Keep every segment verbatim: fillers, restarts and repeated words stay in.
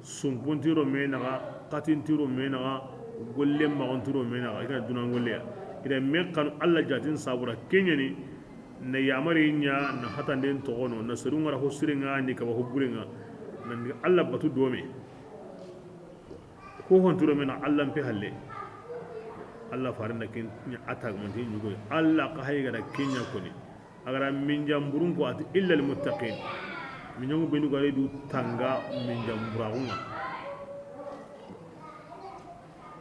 Sunkuntiro me naxa, xatintiro me naxa, golle maxuntiro me naxa, i ga na duna golleya. I da me xanu Alla jatin sabura, ke ɲa ni na yamari ɲa, na hatanden toxono, na seru ŋa ra ho sirenŋa, ni kaba ho burenŋa, na ni Alla batu dome. Ko hontiro me na Alla mpe halle. Alla farinda ken ɲa a tagumanti ɲugoy. Alla xa hay ga da ke ɲa koni. A ga ra minjanburun ko a ti illa almuttaqin. Minjangu benu ga ri du tanga minjanburaxunŋa.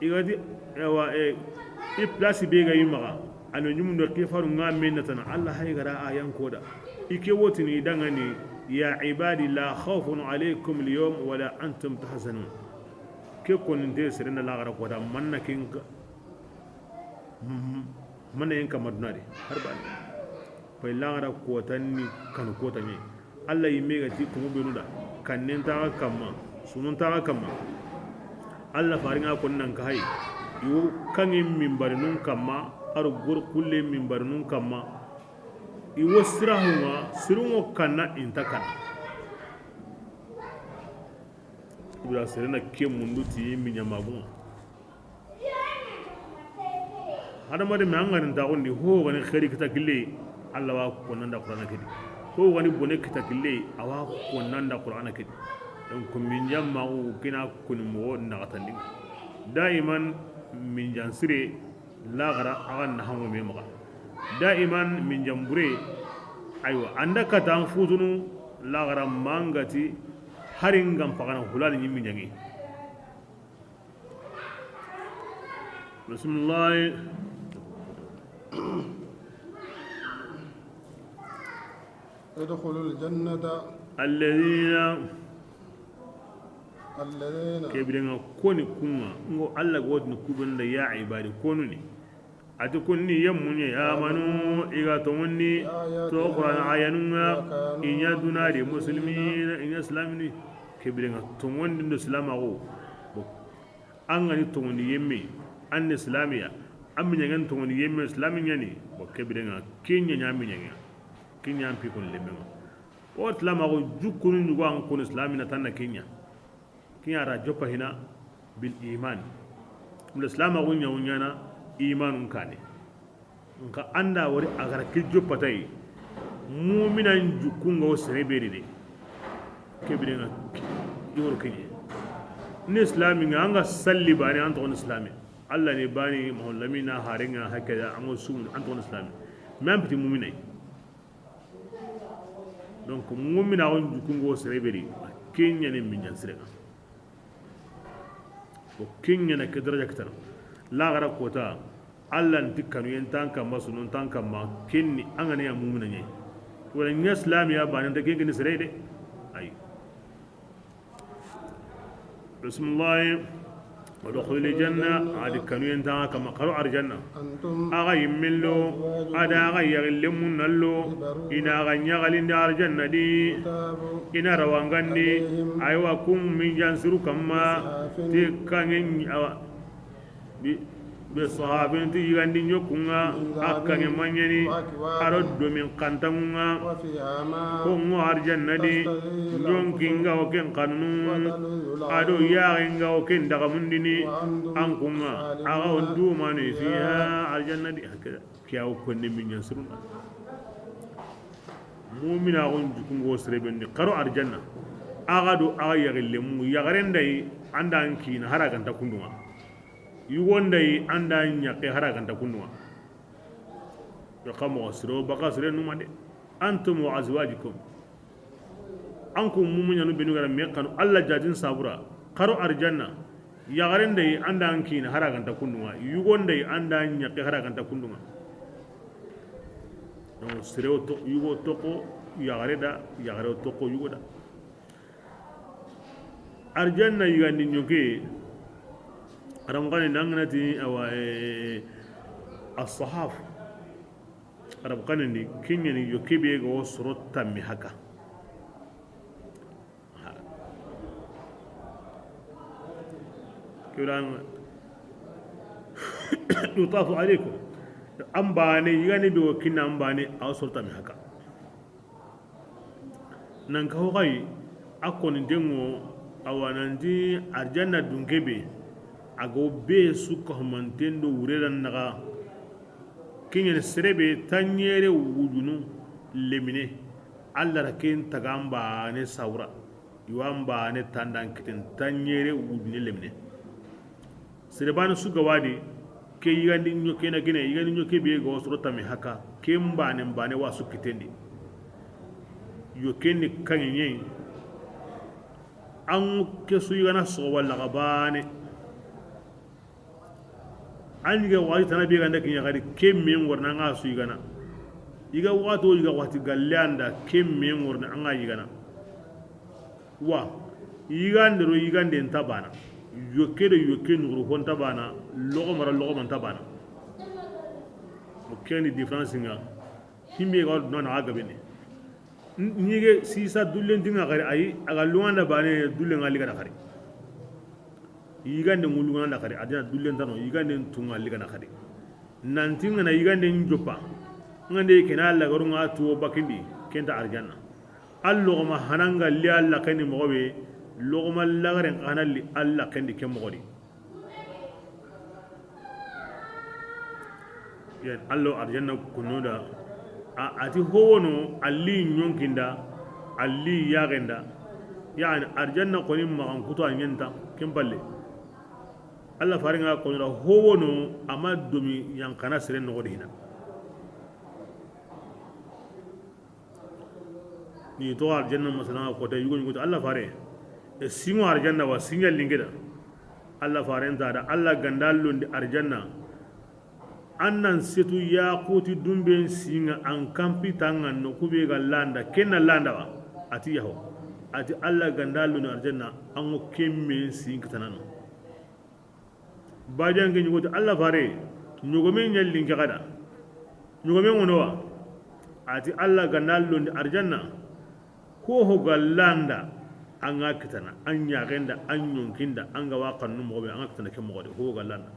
I ga ti, ewa, e, i place be ga yi maxa. A no ɲumundo ke faru ŋa men na tana. Alla hay ga ra a yan koda. I ke wotini dangani, ya ibadi la khawfun alaykum alyawm wala antum tahzanun. Ke koninte serenda laxara kota manna ken ka. Mana yen kamma duna de har bane. Pay laxara kota ni kanu kota ɲe. Alla yimme ga ti kumu benu da, kannen taxa kamma, sunon taxa kamma. Alla farinŋa kon nan ka hay. Iwo kanŋe minbarinun kamma, aro gor kulle minbarinun kamma. Iwo sirahunŋa, sirunŋo kanna inta kanna. Ibra serena ke mundu ti minɲamagunŋa. Hadamade me an ga ni taxundi ho gani xeri kita kille, Alla wa konnanda Qur'ana kedi. Ho gani bone kita kille, a wa konnanda Qur'ana kedi. Donc minjanmaxu kina kuni moxo naxatandi. Daiman minjan sire laxara a ga na hango me maxa. Daiman minjan bure, aywa, anda katan futunu laxara mangati hari ngam pagana hulani ɲi minjanŋe. Bismillah. ادخلوا الجنة. Alladhina. Alladhina. Ke birenŋa koni kunŋa. Ngo Alla ga wotini ku benu da ya ibadi konu ni. A ti kunni yemmuɲe amanu i ga toŋondi to Qur'an ayanunŋa. I ɲa duna de muslimina, i ɲa silamini. Ke birenŋa toŋondi ndo silamaxu. An ga ni toŋondi yemme, an ni silamiya, an minɲanŋen toŋondi yemme, silami ɲa ni, bon, ke birenŋa, ke ɲa ɲa minɲanŋe, ke ɲa an pi kono lemmenŋa. O silamaxu jukkunu ɲugo an kono silami na tanna ke ɲa. Ke ɲa ra joppa hina bil iman. Mula silamaxu ɲa wo ɲana imanun kane. Nka anda wori a ga ra ke joppatayi, muminan jukkunŋa wo sere beri de. Ke birenŋa i woro ke ɲe. Ni islami ŋa, an ga salli bane, an toxon islami. Alla ni bane, Muhammadu lamina, harenŋa, hakada, an go sumun, an toxon islami. Mais an piti mumina yi. Donc mumina wo jukkunŋa wo sere beri, ke ɲa ni minjan sire ŋa. O ken ɲa na ke daraja kitana. Laxara kota, Alla nti kanuyen tan kamma, sunon tan kamma, ken ni an ga na ya mumina ɲa yi. Wala ɲa silamiya bane nta ken kini sere de. Ay. Bismillah. Udkhulul janna, a di kanuyen tan kamma, xaro arjanna. Axa yimmen lo, a da axa yaxillenmun nan lo, i na axa ɲaxalindi arjanna di, i na rawangandi, aywa, kun minjan siru kamma, ti kanŋe, awa, bi, be sahabin ti yigandi ɲokunŋa, a kanŋe maɲani, aro domin kantanŋunŋa, ko ŋo arjanna di, jonkinŋa o ken kanunu, ado yaxenŋa o ken dagamundini, an kunŋa, axa o dumani fiha, arjanna di, hakada. Ke ya wo konni minjan siruna. Muminaxun jukunŋo sere be ni xaro arjanna. Axa do axa yaxillenmu, yaxaren da yi, an da an kina, hari a ga nta kundunŋa. Yugon da yi, an da an ɲaxe, hari a ga nta kundunŋa. Yo xa moxo siro, baxa sire numa de. Antum wa azwajukum. An ku mumuɲanu benu ga ra me xanu Alla jatin sabura, xaro arjanna. Yaxaren da yi, an da an kina, hari a ga nta kundunŋa. Yugon da yi, an da an ɲaxe, hari a ga nta kundunŋa. Donc sere wo to, yugo toxo yaxare da, yaxare wo toxo yugo da. Arjanna yigandi ɲoke, aram xane nangana ti, awa, eh, as-sahaf. Arab xannen di, ken ɲa ni yo ke be ga wo soro tammi haka. Ha. Kiran yutafu alaykum. An bane, yigani be wo kinna an bane, a wo soro tammi haka. Nan ka ho xayi, a koni denŋo, Awa nanti arjanna dunke be, a go be su kahumanten do wurera naxa. Kiɲene sere be tanɲere wujunu lemine, Allah ra ken taga n baane sawura, i wa n baane tandan kiten tanɲere wujunu lemine. Sere baane su ga wadi, ke yigandi ɲoke na gine, yigandi ɲoke be go soro tami haka, ke n baane n baane wa su kitendi. Yo ken ni kaŋe ɲeyi. An ke su yigana soxo walla ga baane. An yiga waxati tana be ganda kiɲa xadi ke me ŋorna an ga su yigana. Yiga waxati o yiga waxati galle anda ke me ŋorna an ga yigana. Wa yigande ro yigande nta bana. Yokke do yokke nuguru ho nta bana. Loxo mara loxo ma nta bana. O keni différence nga. Himbe ga wara duna na gabene. Ɲige sisa dullen dinga xari ayi, a ga luŋanda bane dullen ŋa ligana xari. Yigande ŋu luŋanda xari, adina dullen tano, yigande tunga ligana xari. Nanti ŋana yigande n joppa. Ŋande kena lagaru ŋa tuwo bakindi, kenta arjanna. Al loxoma hananga li Allah keni moxo be, loxoma lagaren xana li Allah kendi ke moxo di. Yani, allo arjanna kunoda, a, ati howono, alli ɲonkinda, alli yaxenda. Yani, arjanna koni maxan kuto a ɲenta, ken palle. Allah faringa konoda howono, ama domi yankana seren noxo di hina. Ni to arjanna masala ko ta yugo yugo Allah fare. E singo arjanna wa sinya lingeda. Allah fare nta da Allah ganda londi arjanna. Annan setu yaquti dumben singa an kampi tanga no kube ga landa kenna landa wa. Ati yaho. Ati Allah ganda londi arjanna an go kemme sin kitanano. Bajanke ɲugoti Allah fare, ɲogome ɲallin ke xada. Ɲogome ŋono wa? Ati Allah ganda londi arjanna. Ho ho ga landa, an ga kitana, an ɲaxenda, an ɲonkinda, an ga wa xannu moxo be, an ga kitana ke moxo de, ho ho ga landa.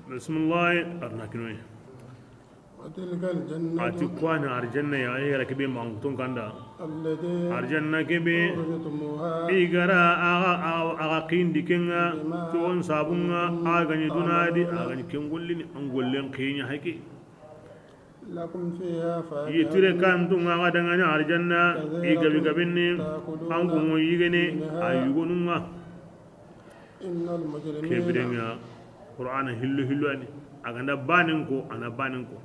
Bisimilahi, arna kinoye. وتلك الجنة Ati kuwani arjanna ya, ay gara kebe manguton kanda. التي Arjanna kebe, أورثتموها i gara aga, aga, aga kindi kenga, بما tuwon sabunga, كنتم aga ni dunadi, تعملون aga ni kengollini, an gollen kenya hake. لكم فيها فاكهة Yitire kantunga aga dangani arjanna, i gabi gabinni, تأكلون an kungo yigene, منها a yugonunga. إن المجرمين Kebirenga, Qur'ana hillo hillo ani. Aganda banen ko, ana banen ko.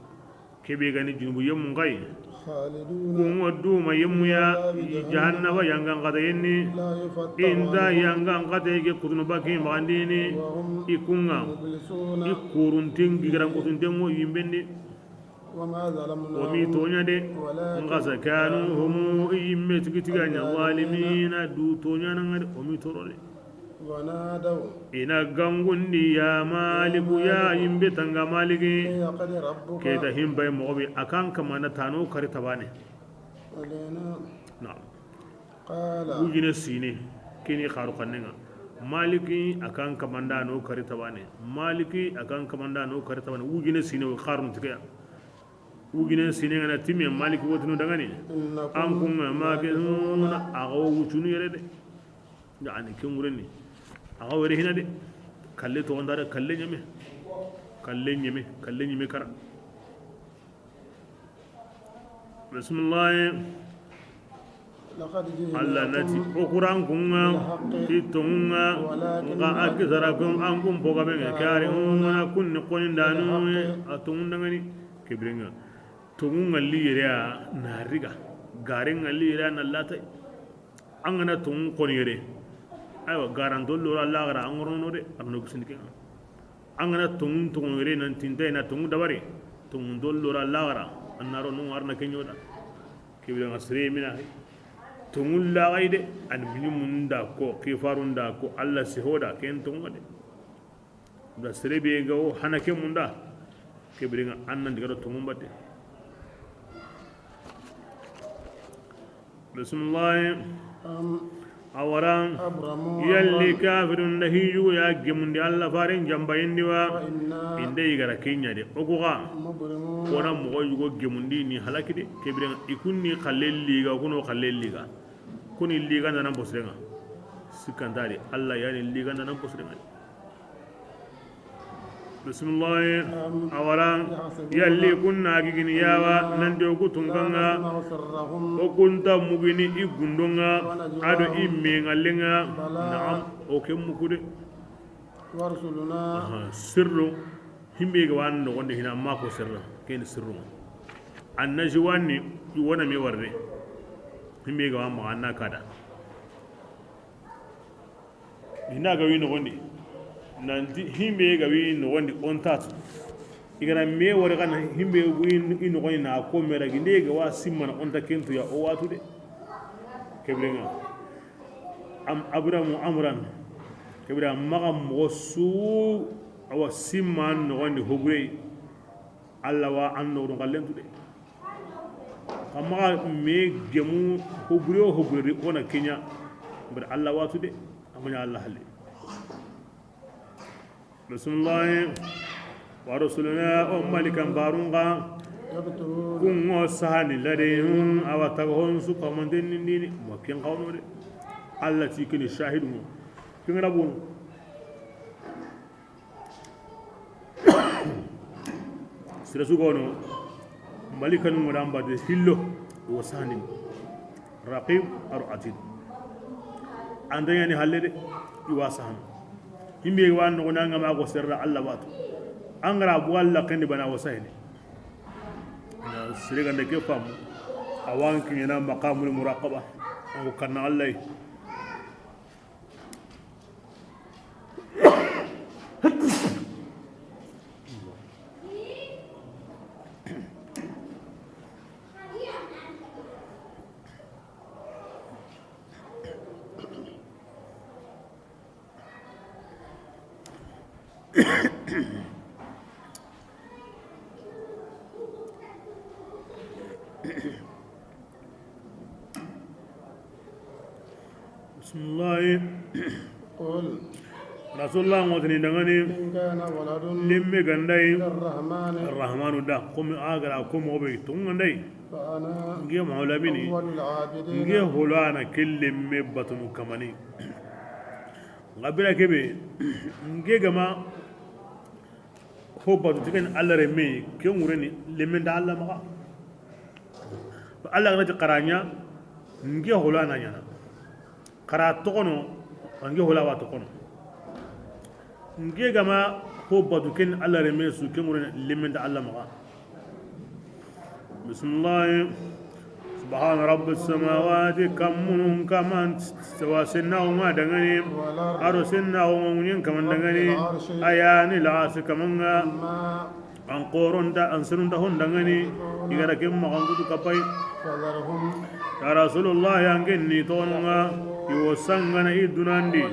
Kebe gani junubu yemmu ngai. خالدون Kungo duma yemmu ya, فيها jahannaba yangan kata yenni. لا يفتر Inda عنهم yangan kata yege kutunu baki magandini. وهم Ikunga. مبلسون Ikurun tengi garan kutun tengo yimbendi. وما ظلمناهم Omi tonya de. ولكن Ngasa kanu هم humu yimme tigi tiganya الظالمين zalimina du tonya nangade omi torole. ونادوا Ina gangundi ya Maliku ya yimbe tanga Maliki. ليقض ربك Keta himbay moxobe akan kamana tano kari tabane. علينا Naam. قال Wujine sine, kini xaru kannenga. Maliki akan kamanda no kari tabane. Maliki akan kamanda no kari tabane. Wujine sine o xarun tigeya. Wujine sine ngana timme Maliki wotunu dangani. إنكم An kunga ماكثون makizuna, aga wucunu yere de. Yani kengureni. Aga were hina de. Kalle to onda de, kalle nyame. Kalle nyame, kalle nyame kara. Bisimilahi. لقد جئناكم Alla nati, o Qur'an kunga, بالحق ti tongunga, ولكن nka أكثركم akisarakum, an kun poga benge, كارهون kari hungana kunni koni ndanu, بالحق a tongundangani, kebirenga. Tongunga li yere a na riga, garenga li yere a na latai. An gana tongun koni yere, aywa, garanto lora lagara, an gorono de, an no gisini kenga. An gana tongun tongun yere nan tinta ina tongu dabari, tongun do lora lagara, an naro no arna kenyoda. Kibira nga sere mina hay. Tongun lagai de, an mini munda ko, kifarunda ko, Allah sihoda, ken tongun de. Da sere be ga wo hana ke munda, ke birenga an nan diga do tongun batte. Bismillah. أم Awaran, yalli kafirun da hiju ya gemundi Allah faren jambayindi wa? Inda igara kenya de. Oku ga kona mogo yugo gemundi ni halaki de. Kebiren ikunni xalle liga, kuno xalle liga. Kuni liga nan bosrenga. Sikandari Allah yani liga nan bosrenga. Bisimilahi. Awara, yalli kun na gigini yawa nan de ku tunkanga. O kun ta mugini i gundonga, ado i mengalenga. Naam, o ke mukude. Sirru, himbe ga wan nogondi hina mako sirra, ken sirru. Annaji wani, i wona mi warde. Himbe ga wan ma anna kada. Hina ga wi nogondi. Nanti himbe ga wi nogondi on tatu. Igana me wari kana himbe wi i nogondi na ko mera ginde ga wa simmana on ta kentu ya o watu de. Kebrenga. Am abramu amran. Kebra maga mogo su awa simma nogondi hogure. Allah wa an nogondi kallentu de. Kama me gemu hobure o hobure ri ona kenya. Bar Allah watu de. Amanya Allah halle. Bismillah. Wa rusuluna o malikan barunga. Kungo sahani ladayhim awa tagahon su kamanten nindini mo ken kawno de. Allah ti kini shahidu mo. Kin rabun. Sira su gono, malikanu ŋodan bate hillo, i wa sahani, Raqib aro Atid. Anta ɲani halle de, i wa sahani. Himbe wa noxo na ŋa ma ko serra Allah watu. An ga ra bu Allah kendi bana wa sahini. Na sire gande ke famu. Awan kiɲana maqamul muraqaba. An ko kanna Allah. Bismillahi. Qul. Rasulullah ŋotini dangani. In kana waladun. Lemme gandayi. Lirrahmani. Arrahmanu da. Komi a ga ra ko moxo be tongandayi. Fa ana. Nge mawlamini. Awwalul abidin. Nge holana ke lemme batunu kamani. Nga bira kebe. Nge gama. Ho batu ti ken Allah remme, ke ŋureni lemmen da Allah maxa. Allah ga na ti xaraɲa, nge holana ɲana. Xara toxono, nge hola wa toxono. Nge gama ho batu ken Allah remme su, ke ŋureni lemmen da Allah maxa. Bismillahi. Subhana rabbi samawati, kammunun kaman sewa sennaxu ŋa dangani, aro sennaxu ŋa ŋuɲen kaman dangani, a yani larsi kaman ŋa, an xoronta, an senunta hon dangani, i ga ra ken maxankutu kapay. Ya Rasulullah, an ken ni toxonu ŋa, i wo sangana i dunandi,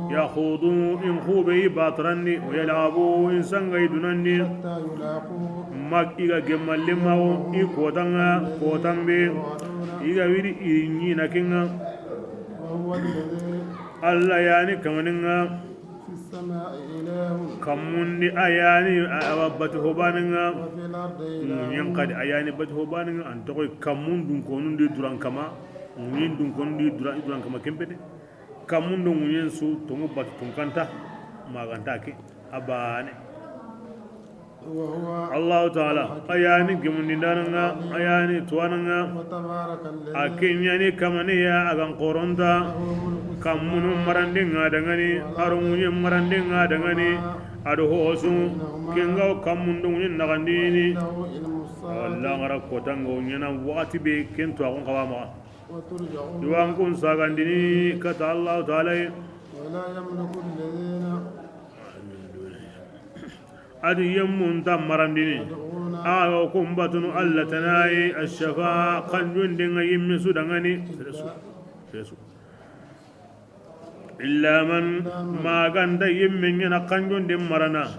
yaxudu, in xube i batarandi, wa yalabu, in sanga i dunandi. Mak i ga gemma lemmaxu i kotanŋa, kotanbe i ga wiri i ɲina kenŋa. Allah yani kamaninŋa. Kammundi a yani a wa bati hobaninŋa. Ŋuɲen kadi a yani bati hobaninŋa. An toxoy kammun dun konundi duran kama. Ŋuɲen dun konundi duran, duran kama kempete. Kammun do ŋuɲen su tongu batu tunkanta maganta ke. A bane. Allahu taala a yani gemundindanan ŋa, a yani tuwanan ŋa. A ke ɲani kamaniya a gan xoronta. Kammunu marandin ŋa dangani, aro ŋuɲen marandin ŋa dangani. Ado hosu kenga kammun do ŋuɲen naxandini. Walla ngara kotanga ɲana waxati be ken to a kun xawa maxa. Iwan kun sagandini kata Allahu taala ye. Adi yemmun ta marandini. Awa kun batunu Allah tanayi ashafa kanjun dinga yimme su dangani. Sesu. Illa man maganta yimme ɲana kanjun din marana.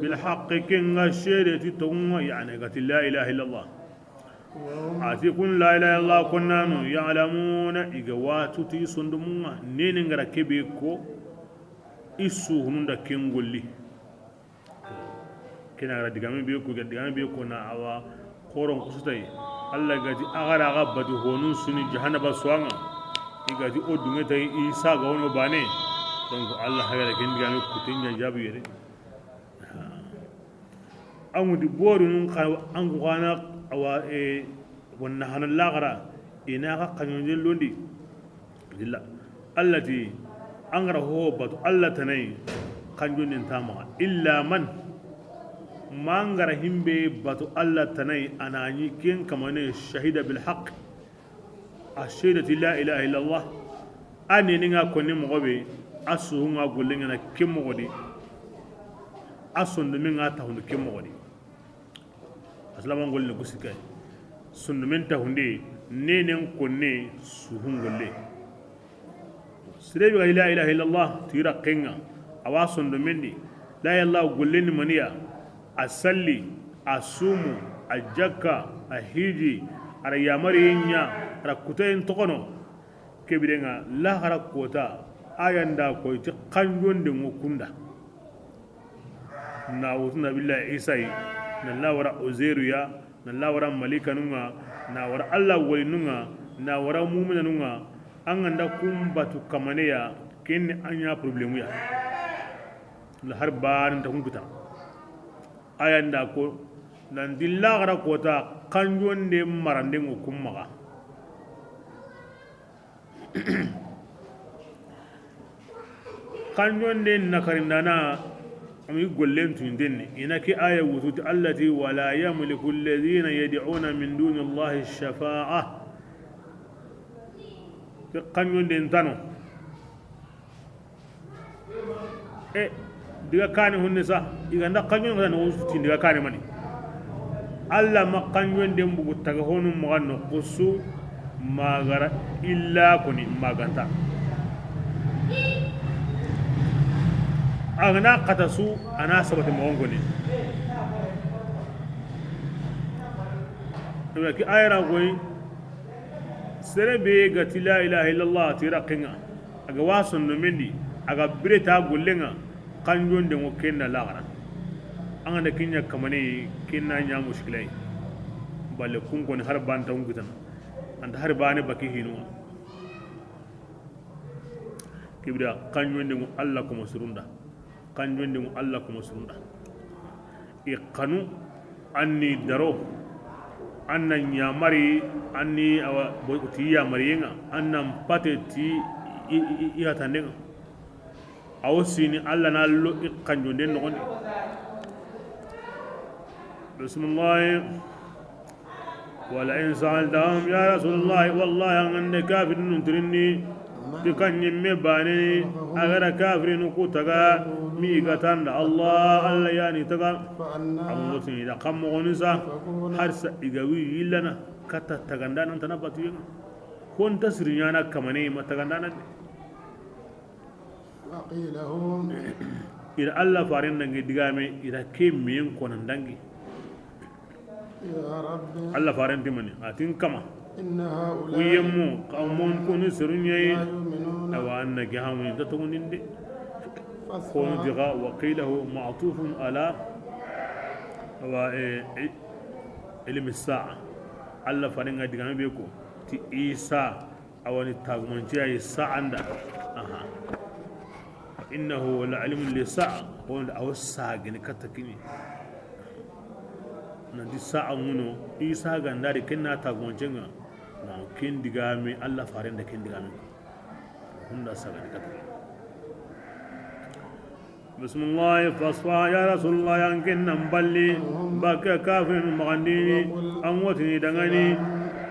Bil haqqi kinga shede ti tonga yani gati la ilaha illallah. A ti kun la ilaha illallah konnanu, ya'lamuna, i ga watu ti sondomun ŋa, nene ngara kebe ko, i suhunun da ken golli. Kena gara digame be ko, digame be ko na awa, koron kusutay. Allah gati, a gara ga batu honun suni jahannaba suwanga. I gati o dunge tay, i saga wono bane. Donc Allah hagara ken digame kutin jajabu yere. An ŋuti borinun xa, an ku xana, awa, e, wonna hana laxara, i na xa xaɲonden londi. Dilla. Allah ti, an gara ho batu Allah tanai, xaɲonden ta maxa. Illa man, ma an gara himbe batu Allah tanai, a na ɲi ken kamane shahida bil haqq. A seede ti la ilaha illallah. A neni ŋa konni moxo be, a suhu ŋa golle ŋa na ke moxo di. A sondomen ŋa taxundi ke moxo di. A silaman golle ku sikay. Sondomen taxunde, nenen konne, suhun golle. Sere be ga la ilaha illallah ti raqqen ŋa, a wa sondomen di. La ilaha illallah golle ni maniya. A salli, a sumu, a jakka, a hiji, a ra yamariyen ɲa, a ra kutayen toxono. Kebirenga laxara kota, a yanda koy ti xanjonde ŋo kunda. Na wutu Nabillahi Isa yi, na la wara Uzairu ya, na la wara malikanun ŋa, na wara Allah walinun ŋa, na wara muminanun ŋa. An ganda kun batu kamaneya, kenni an ɲa problemu ya. La har barin ta kun kita. A yanda ko, nan di laxara kota, xanjonde marande ŋo kun maxa. Xanjonde nakarindana, ami gollen tunden ni. I na ke aya wutu ti Allah ti, wala yamliku alladhina yad'una min duni Allahi shafa'a. Ke xanjonde ntano. E, diga kane honne sa, i ganda xanjon ganda no ti diga kane mani. Allah ma xanjonden bugu taga honu maxa no kusu magara illa koni maganta. A gana xata su, a na sabati moxon koni. Ki ayara koy, sere be ga ti la ilaha illallah ti raqqen ŋa. A ga wa sondomen di, a ga bire ta gollen ŋa, xanjonde ŋo ken na laxara. An ganda ken ɲa kamane, ken na ɲa muskilay. Balle kun koni har banta kun kitana. Anta har bane baki hinun ŋa. Kibira xanjonde ŋo Allah ko masurunda. Xanjonde ŋo Allah ko masurunda. I xanu, an ni daro, an na ɲamari, an ni awa, boy, ti yamariyen ŋa, an na mpate ti i, i, i, i hatanden ŋa. Awo sini Allah na lo i xanjonden noxon di. Bismillah. Wala in sa'altahum, ya Rasulullah, wallahi, an ganda kafirinun tirindi, ti kan ɲimme bane, a gara kafirinu ku taga, mi ga tanda Allah, Allah yani taga. An wotini da kan moxoni sa, har sa i ga wi yillana, kata tagandanan tana batuyen ŋa. Konta siriɲana kamane ma tagandanan de. وقيله. I da Allah faren dangi digame, i da ke miyen konan dangi. يا رب. Allah faren ti mani, a ti n kama. إن هؤلاء. Ku yemmu, qawmun, kuni serun ɲa yi. لا يؤمنون. Awa, an na ge hamu nta tongondinde. فاصفح. Kono diga, وقيله معطوف على, awa, e, e, علم الساعة. Allah faren ga digame be ko, ti Isa. Awani tagumance ay sa'anda. Aha. Innahu la ilmun li sa'a. Wonda aw sagini katta kini. Nanti sa'a ŋuno, Isa gandari kenna tagumancenga. Na ken digami Allah farenda ken digami. Hunda sagani katta kini. Bismillah, fasfa ya Rasulullah, yan ken nan balli, baka kafirin magandini, an wotini dangani,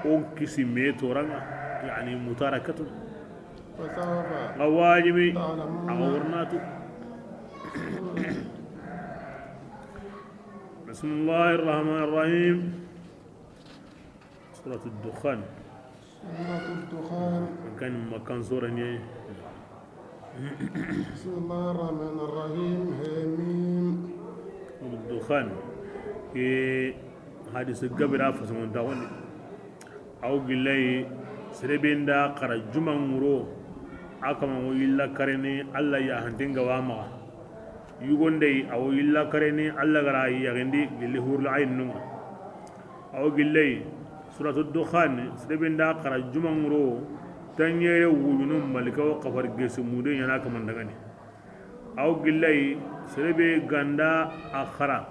on kisi me toranga, yani mutarakatu. Nga wajibi, an wurnatu. Bismillahir Rahmanir Rahim. Suratul Dukhan. سورة الدخان. Kan Makkan sura ni. بسم الله الرحمن الرحيم. حم. Dukhan. Ke hadisi gabira fasangon ta woni. Aw gillay, sere be nda xara juman ŋuro, a kama ŋo yilla kareni Alla ya hanten ga wa maxa. Yugon dey, a wo yilla kareni Alla ga ra yaxindi gilli hurul ayin nun ŋa. Aw gillay, Suratu Dukhan, sere be nda xara juman ŋuro, tanɲere wujunu malika wo xafar gesi mude ɲana kaman dangani. Aw gillay, sere be ga nda a xara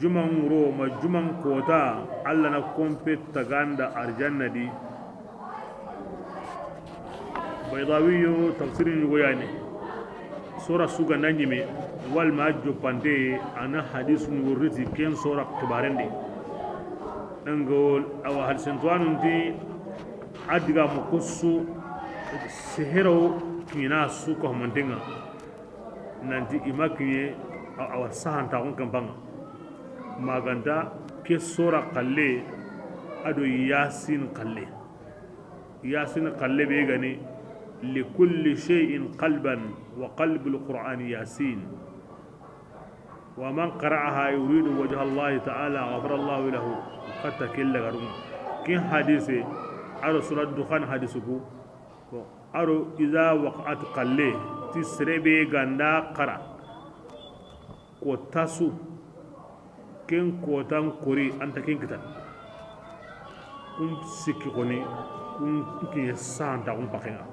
juman ŋuro ma juman kota, Alla na konpe taganda arjanna di. Baydawiyo tafsirin yugo yani. Sora su ga nda ɲime, walma joppante, a na hadisu ɲugo riti ken sora xibarendi. Dango awa hadisentuwanun ti, a diga mo kusu sehero kiɲa su ko mantenga. Nanti i ma kiɲe a-, awa sahantaxun kanpanŋa. Maganta ke sora xalle, a do Yasin xalle. Yasin xalle be gani, likulli shay'in qalban, wa qalbul Qur'ani Yasin. Wa man qara'aha yuridu wajha Allahi ta'ala ghafara Allahu lahu. Katta kella garuma. Kin hadise, a do Surat Dukhan hadisu ku. Ko, a do iza waqa'at xalle, ti sere be ga nda xara. Ko tasu, ken kotan kori anta ken kita. Kun sikki koni, kun kiɲe santa kun pakenga.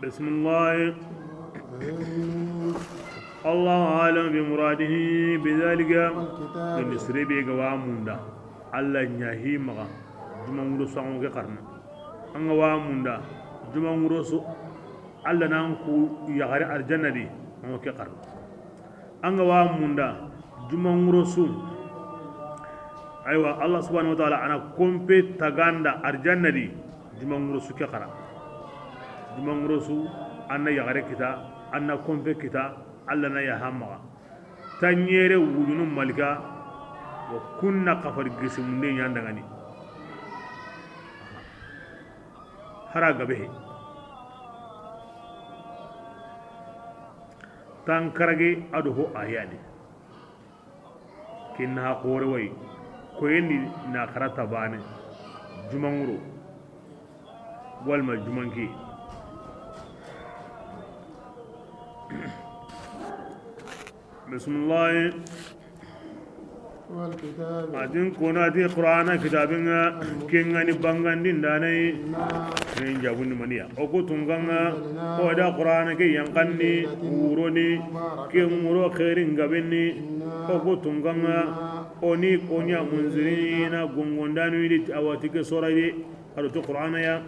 Bismillah. Allahu a'lam bi muradihi bi dhalika. Ni sere be ga wa munda, Alla ɲa hi maxa, juman ŋuro su an ŋo ke xarana. An ga wa munda, juman ŋuro su, Alla nan ku yaxare arjanna di, an ŋo ke xarana. An ga wa munda, juman ŋuro su. Aywa, Alla subhanahu wa ta'ala a na konpe taganda arjanna di, juman ŋuro su ke xara. Juman ŋuro su, an na yaxare kita, an na konpe kita, Alla na yaha maxa. Tanɲere wujunu malika, wa kun na xafar gisimunde ɲandangani. Hara gabe he. Tankarage a do ho ayani. Kinna ha xore way. Koyendi na xarata bane. Juman ŋuro. Walma jumanke. Bismillah. Wal kitabi. A din kona ti Qur'ana kitabinga, kengani bangandin danai. Inna. Ken jabundi maniya. O ku tunganga, o da Qur'ana ke yankanni, wuroni, ken wuro khairin gabenni. O ku tunganga, o ni konya munzirina gongondanu idi awati ke sorayde. A do to Qur'ana ya.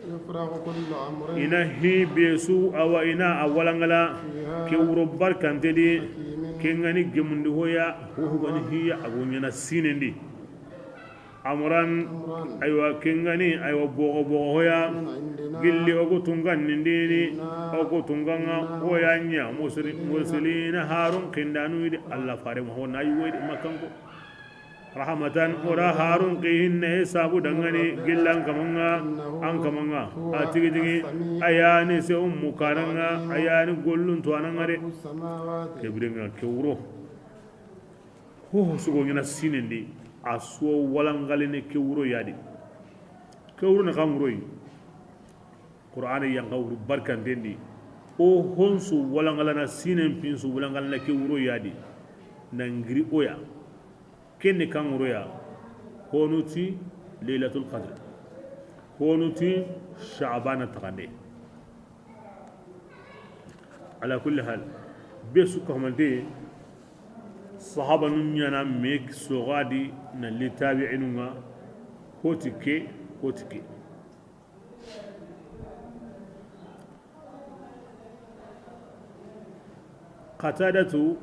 Yufraqu kullu amrin. I na hi be su awa i na a walangala. Fiha. Ke wuro barkante di. Hakimin. Kengani gemundi hoya, huhugani hiya, a go ɲana sinendi. Amran, amran. Aywa, kengani, aywa, bogo bogo hoya. Min indina. Gilli o ku tungan nindini. Inna. O ku tunganga, arsalna, hoya ɲa, musri-, ilayka, mursalina, Harun kindanu idi, Alla fare mo hona yugo idi makanko. Rahmatan, o da Harun ki hinne sabu dangani gillan kamanga, an kamanga. A tigi tigi, a yani se ummu kananga, a yani gollun to ananga de. Kebirenga ke wuro. Ho ho sugo ɲana sinendi, a suwa walangalene ke wuro yadi. Ke wuro na kan wuroyi. Qur'ana yanka wuru barkantendi. O honsu walangalana sinen pinsu walangalana ke wuro yadi. Nangiri oya. Kenne kan wuro ya. Honuti Laylatul Qadr. Honuti Sha'bana taxande. Ala kulli hal. Be su ka hamante sahaba nun ɲana me sogadi na li tabi'inunga. Hoti ke, hoti ke. Qatadatu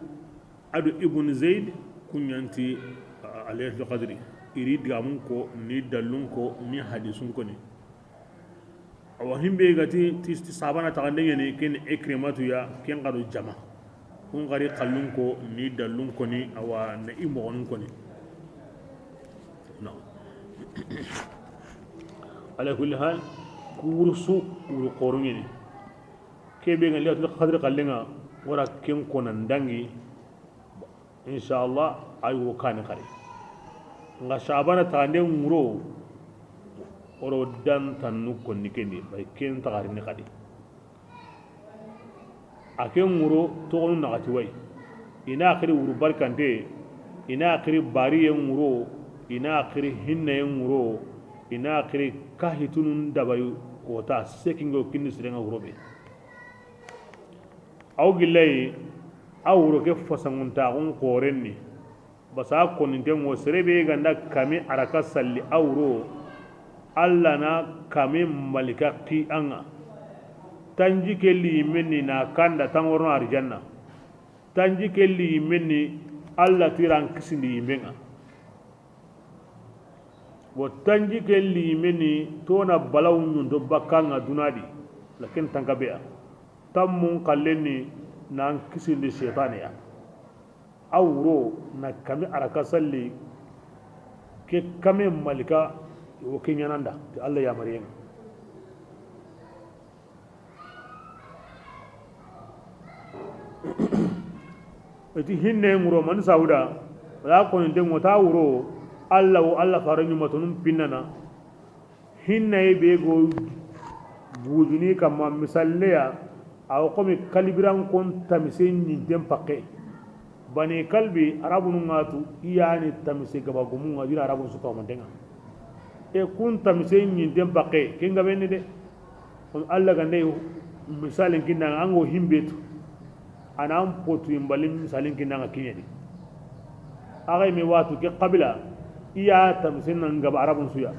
ado Ibn Zayd, kuɲanti, a, a, Laylatul Qadri. Iri digamun ko, ni dallun ko, ni hadisun ko ni. Awa himbe gati, ti, ti sabana taxande ɲani, ken Ikrimatu ya, ken xado jama. Kun xari xallun ko, ni dallun ko ni, awa na i moxonun ko ni. No. Ala kulli hal, ku wuru su, wuru xorun ɲani. Kebe nga Laylatul Qadri xallenga, Wora ken konan dangi, inshallah, ay wo kani xari. Nga Shabana tande nguro, oro dan tannu konni kendi, bay ken taxarini xadi. A ken nguro toxonu naxati way. Ina xiri wuru barkante, ina xiri bariye nguro, ina xiri hinnaye nguro, ina xiri kahitunun dabayu kota sekingo kinni sirenga wuro be. Aw gillayi, a wuro ke fasanguntaxun xorenni. Basa koninten ŋo, sere be ganda kami araka salli a wuro, Alla na kami malika ki a ŋa. Tanji ke li yimmenni na kanda tangorno arjanna. Tanji ke li yimmenni Alla tiran kisindi yimmenŋa. Wo tanji ke li yimmenni tona balawu ɲunto bakka ŋa dunadi, lakin tanka beya. Tammun kallenni nan kisindi shaytaniya. A wuro na kami araka salli ke kame malika wo ke ɲananda ti Alla yamariyen. Eti hinne ŋuro man sauda, wala koninten ŋo ta wuro, Alla wo Alla fare ɲumatonun pinnana. Hinnaye be go bujuni kamma misalleya, awa komi kalibiran kon tamise ɲinten pakke. Bani Kalbi, Arabunu ŋa tu, i yani tamise gaba gumu ŋa, dina Arabun su kawamanten ŋa. E kun tamise ɲinten pakke, ken gabenni de. Komi Alla gande misalin kinna ŋa, an go himbe tu. A na an potu imbali misalin kinna ŋa kiɲeni. Axa yi me watu ke kabila, i ya tamisen nan gaba Arabun su ya.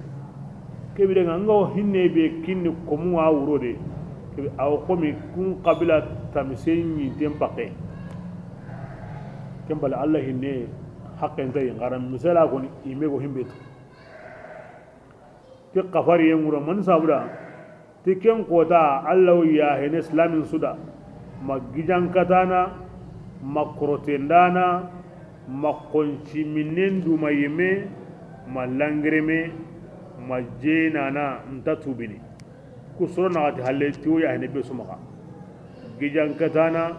Ke bire ŋa, an ga wo hinne be kinni komu wa wuro de. Ke be, awa komi kun kabila tamisen ɲinten pakke. Ken bala Alla hinne haqqen tayi, ŋaran misala koni, i me go himbe tu. Ke kafariye ŋuro man sabuda, ti ken kota Alla wo yahene silamin su da, ma gijankatana, ma korotendana, ma konci minnen duma yeme, ma langereme, ma jenana nta tubini. Ku soro naxati halle ti wo yahene be su maxa. Gijankatana,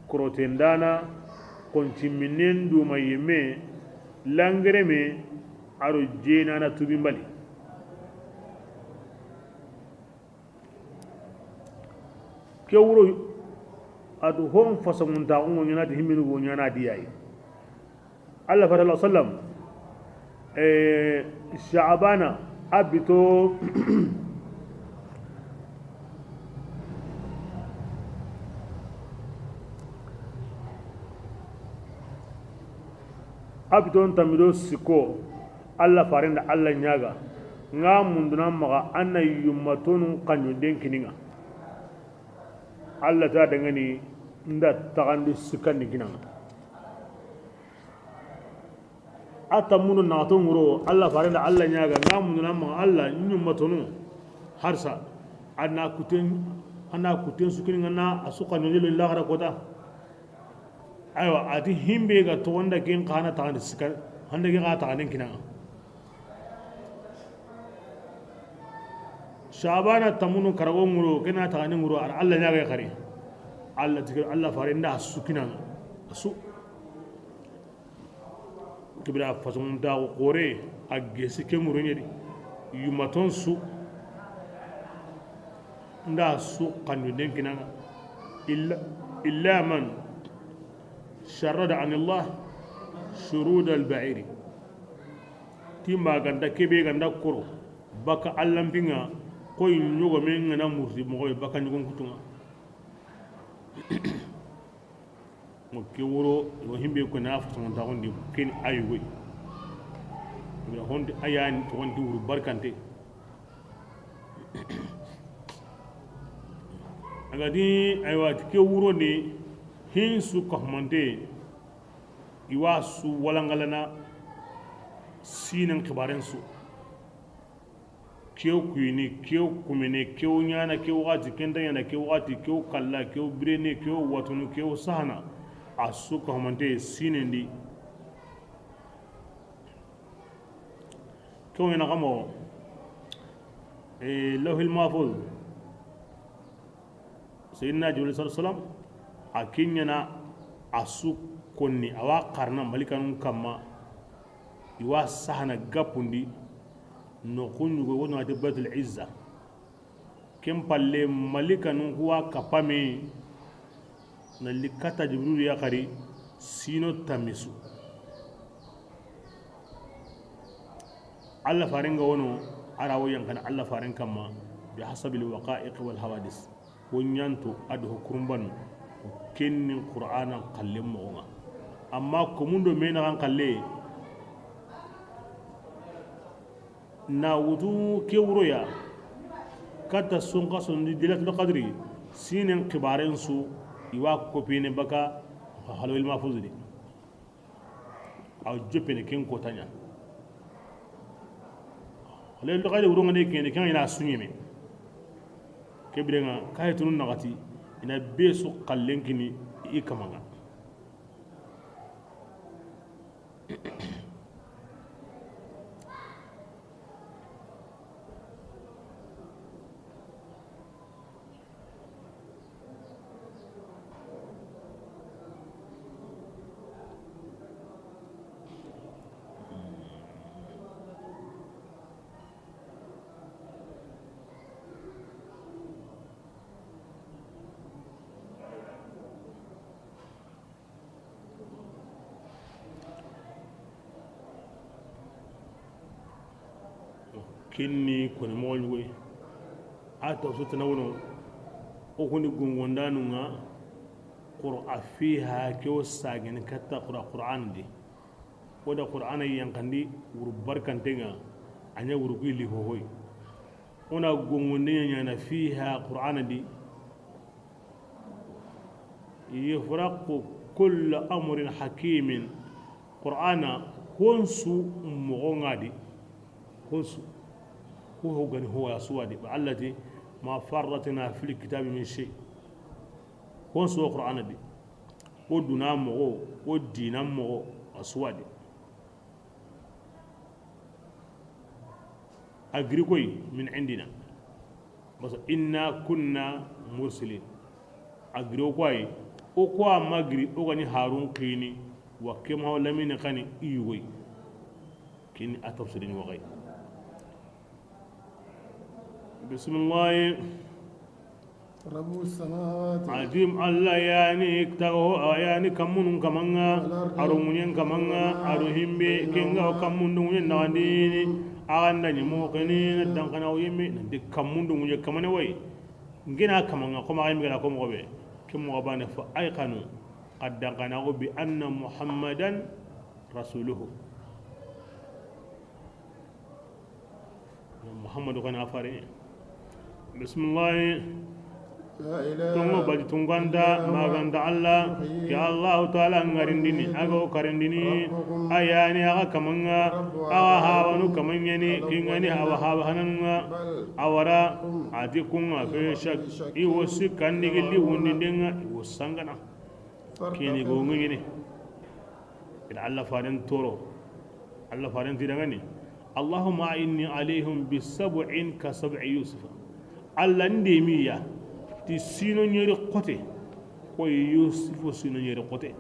korotendana, konci minnen duma yeme, langereme, aro jenana tubimbali. Ke wuro, adu hon fasanguntaxu ŋo ɲana ti himminu go ɲana diyayi. Allah fata, sallallahu alaihi wasallam, eh, Shaabana a bito, a bito n tammido sikko, Allah farenda Allah ɲaga, nga munduna maxa an na yummatonu xaɲunden kininga. Allah ta dangani nda taxandi sikkandi kinanga. A tammunu naxato ŋuro, Allah farenda Allah ɲaga, nga munduna maxa Allah ɲummatonu, harsa, a na kuten, a na kuten su kininga na a su xaɲunden lo laxara kota. Aywa, a ti himbe ga toxonda ken xa na taxandi sikka, hande ken xa taxanden kinanga. Shaabana tammunu karago ŋuro, kena taxandi ŋuro, ar Allah ɲaga xari. Allah tike, Allah farenda su kinanga. Su. Kibira façon da xore, a gesi ke ŋuro ɲedi. Yumaton su. Nda su xaɲunden kinanga. Illa, illa man sharrada anillah shurud al-ba'iri. Timba ganda kebe ganda koro. Baka allanpinga koy ɲogomen ngana murti moxoy baka ɲogon kutunga. Mo ke wuro, wo himbe ko na façon taxundi ken ayugoy. Ina hondi ayani toxondi wuru barkante. A ga di, aywa, ti ke wuro ni hin su ka humante, i wa su walangalana sinen xibaren su. Kew kuyini, kew kumene, kew ɲana, kew waxati, kenta ɲana, kew waxati, kew kalla, kew birene, kew watunu, kew sahana. A su ka humante sinen di. Kew ɲana kamo, eh, Lawhil Mahfuz. Sayyidina Jibril sallallahu alaihi wasallam, A ke ɲa na a su konni, a wa xarana malikanun kamma, i wa sahana gappundi, noxu ɲugo wo no a ti Baytul Izza. Ken palle, malikanun ku wa kappa me, na li kata Jibrilu ya xari, sino tammi su. Alla faren ga wono, a ra wo yanqana Alla faren kamma, bi hasabil waqa'iq wal hawadis. Wo ɲanto a do ho kurunbanu, ken ni Qur'anan xallen moxo ŋa. Amma komun do me naxan xalle, na wutu ke wuro ya, katta sunxasondi Lailatul Qadri, sinen xibaren su, i wa kopine baka Lawhil Mahfuz di. Aw joppene ken kota ɲa. Lailatul Qadri wuron ŋa ne kene, ken ŋa i na su ɲeme. Ke biren ŋa, kayi tunu naxati, i na be su xallen kini i kaman ŋa. Ken ni koni moxo ɲugoy. A tawsu tana wono, o koni gongondanun ŋa. Qur'a fiha ke wo sagene katta Qur'a, Qur'an di. O da Qur'ana yanqandi wuru barkanten ŋa, a ɲa wuru ku yilli hohoy. O na gongonde ɲa ɲaana fiha, Qur'ana di. Yufraqu kullu amrin hakimin. Qur'ana, honsu moxo ŋa di. Honsu. Ho, ho gani ho a su wa di. Ba Alla ti, ma farratna fil kitabi min shay. Honsu wo Qur'ana di. O duna moxo, o dina moxo, a su wa di. A giri koy, min indina. Basa inna kunna mursilin. A giri o koy, o ko a ma giri, o gani Harun kini, wa ke ma lamine kani i yugoy. Kini a tafsirin wa gay. Bismillah. Rabbu samawati. Adim Alla yani tago yani kammunun kaman ŋa, aro ŋuɲen kaman ŋa, aro himbe, ken ga kammun do ŋuɲen naxandini, a ga nda ɲi moxo keni, na dankana o yimbe, nanti kammun do ŋuɲe kamane way. Ngina kaman ŋa, ko ma ga yimbe ga na ko moxo be, ke moxo bane fa ayqanu, xa dankana o bi anna Muhammadan rasuluhu. Muhammadu kana fare. Bismillah. Tongo baji tunganda maganda Alla. Ya Allahu Ta'ala ngarindini, a ga o karindini. A yani a ga kaman ŋa, a ga hawanu kaman ɲa ni, ken ŋa ni hawa hawa hananun ŋa. A wara, a ti kun ŋa fe shak, i wo sikkandi gilli wundinden ŋa, i wo sangana. Kini go ŋiɲini. Ina Alla faren toro. Alla faren ti dangani. Allahumma inni alayhim bi sab'in ka sab'i Yusufa. Alla ndemiya ti sino ɲeri xote. Ko Yusufu sino ɲeri xote.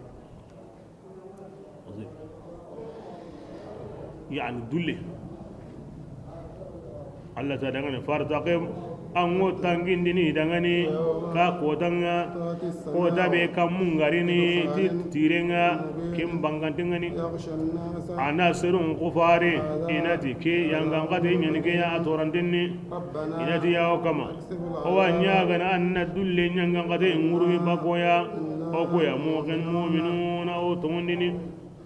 Yani dulle. Alla ta dangani, fartaqib, an ŋo tangindini dangani, ka kotan ŋa, kota be kammun garini, ti tiren ŋa, ken banganten ŋa ni. A na serun kufari, i na ti ke yangan xate ɲani ke ya a toranten ni. I na ti ya o kama. O wa ɲagana an na dulle ɲangan xate ŋurumi bakoya, o koya moxen mu'minuna o tongondini.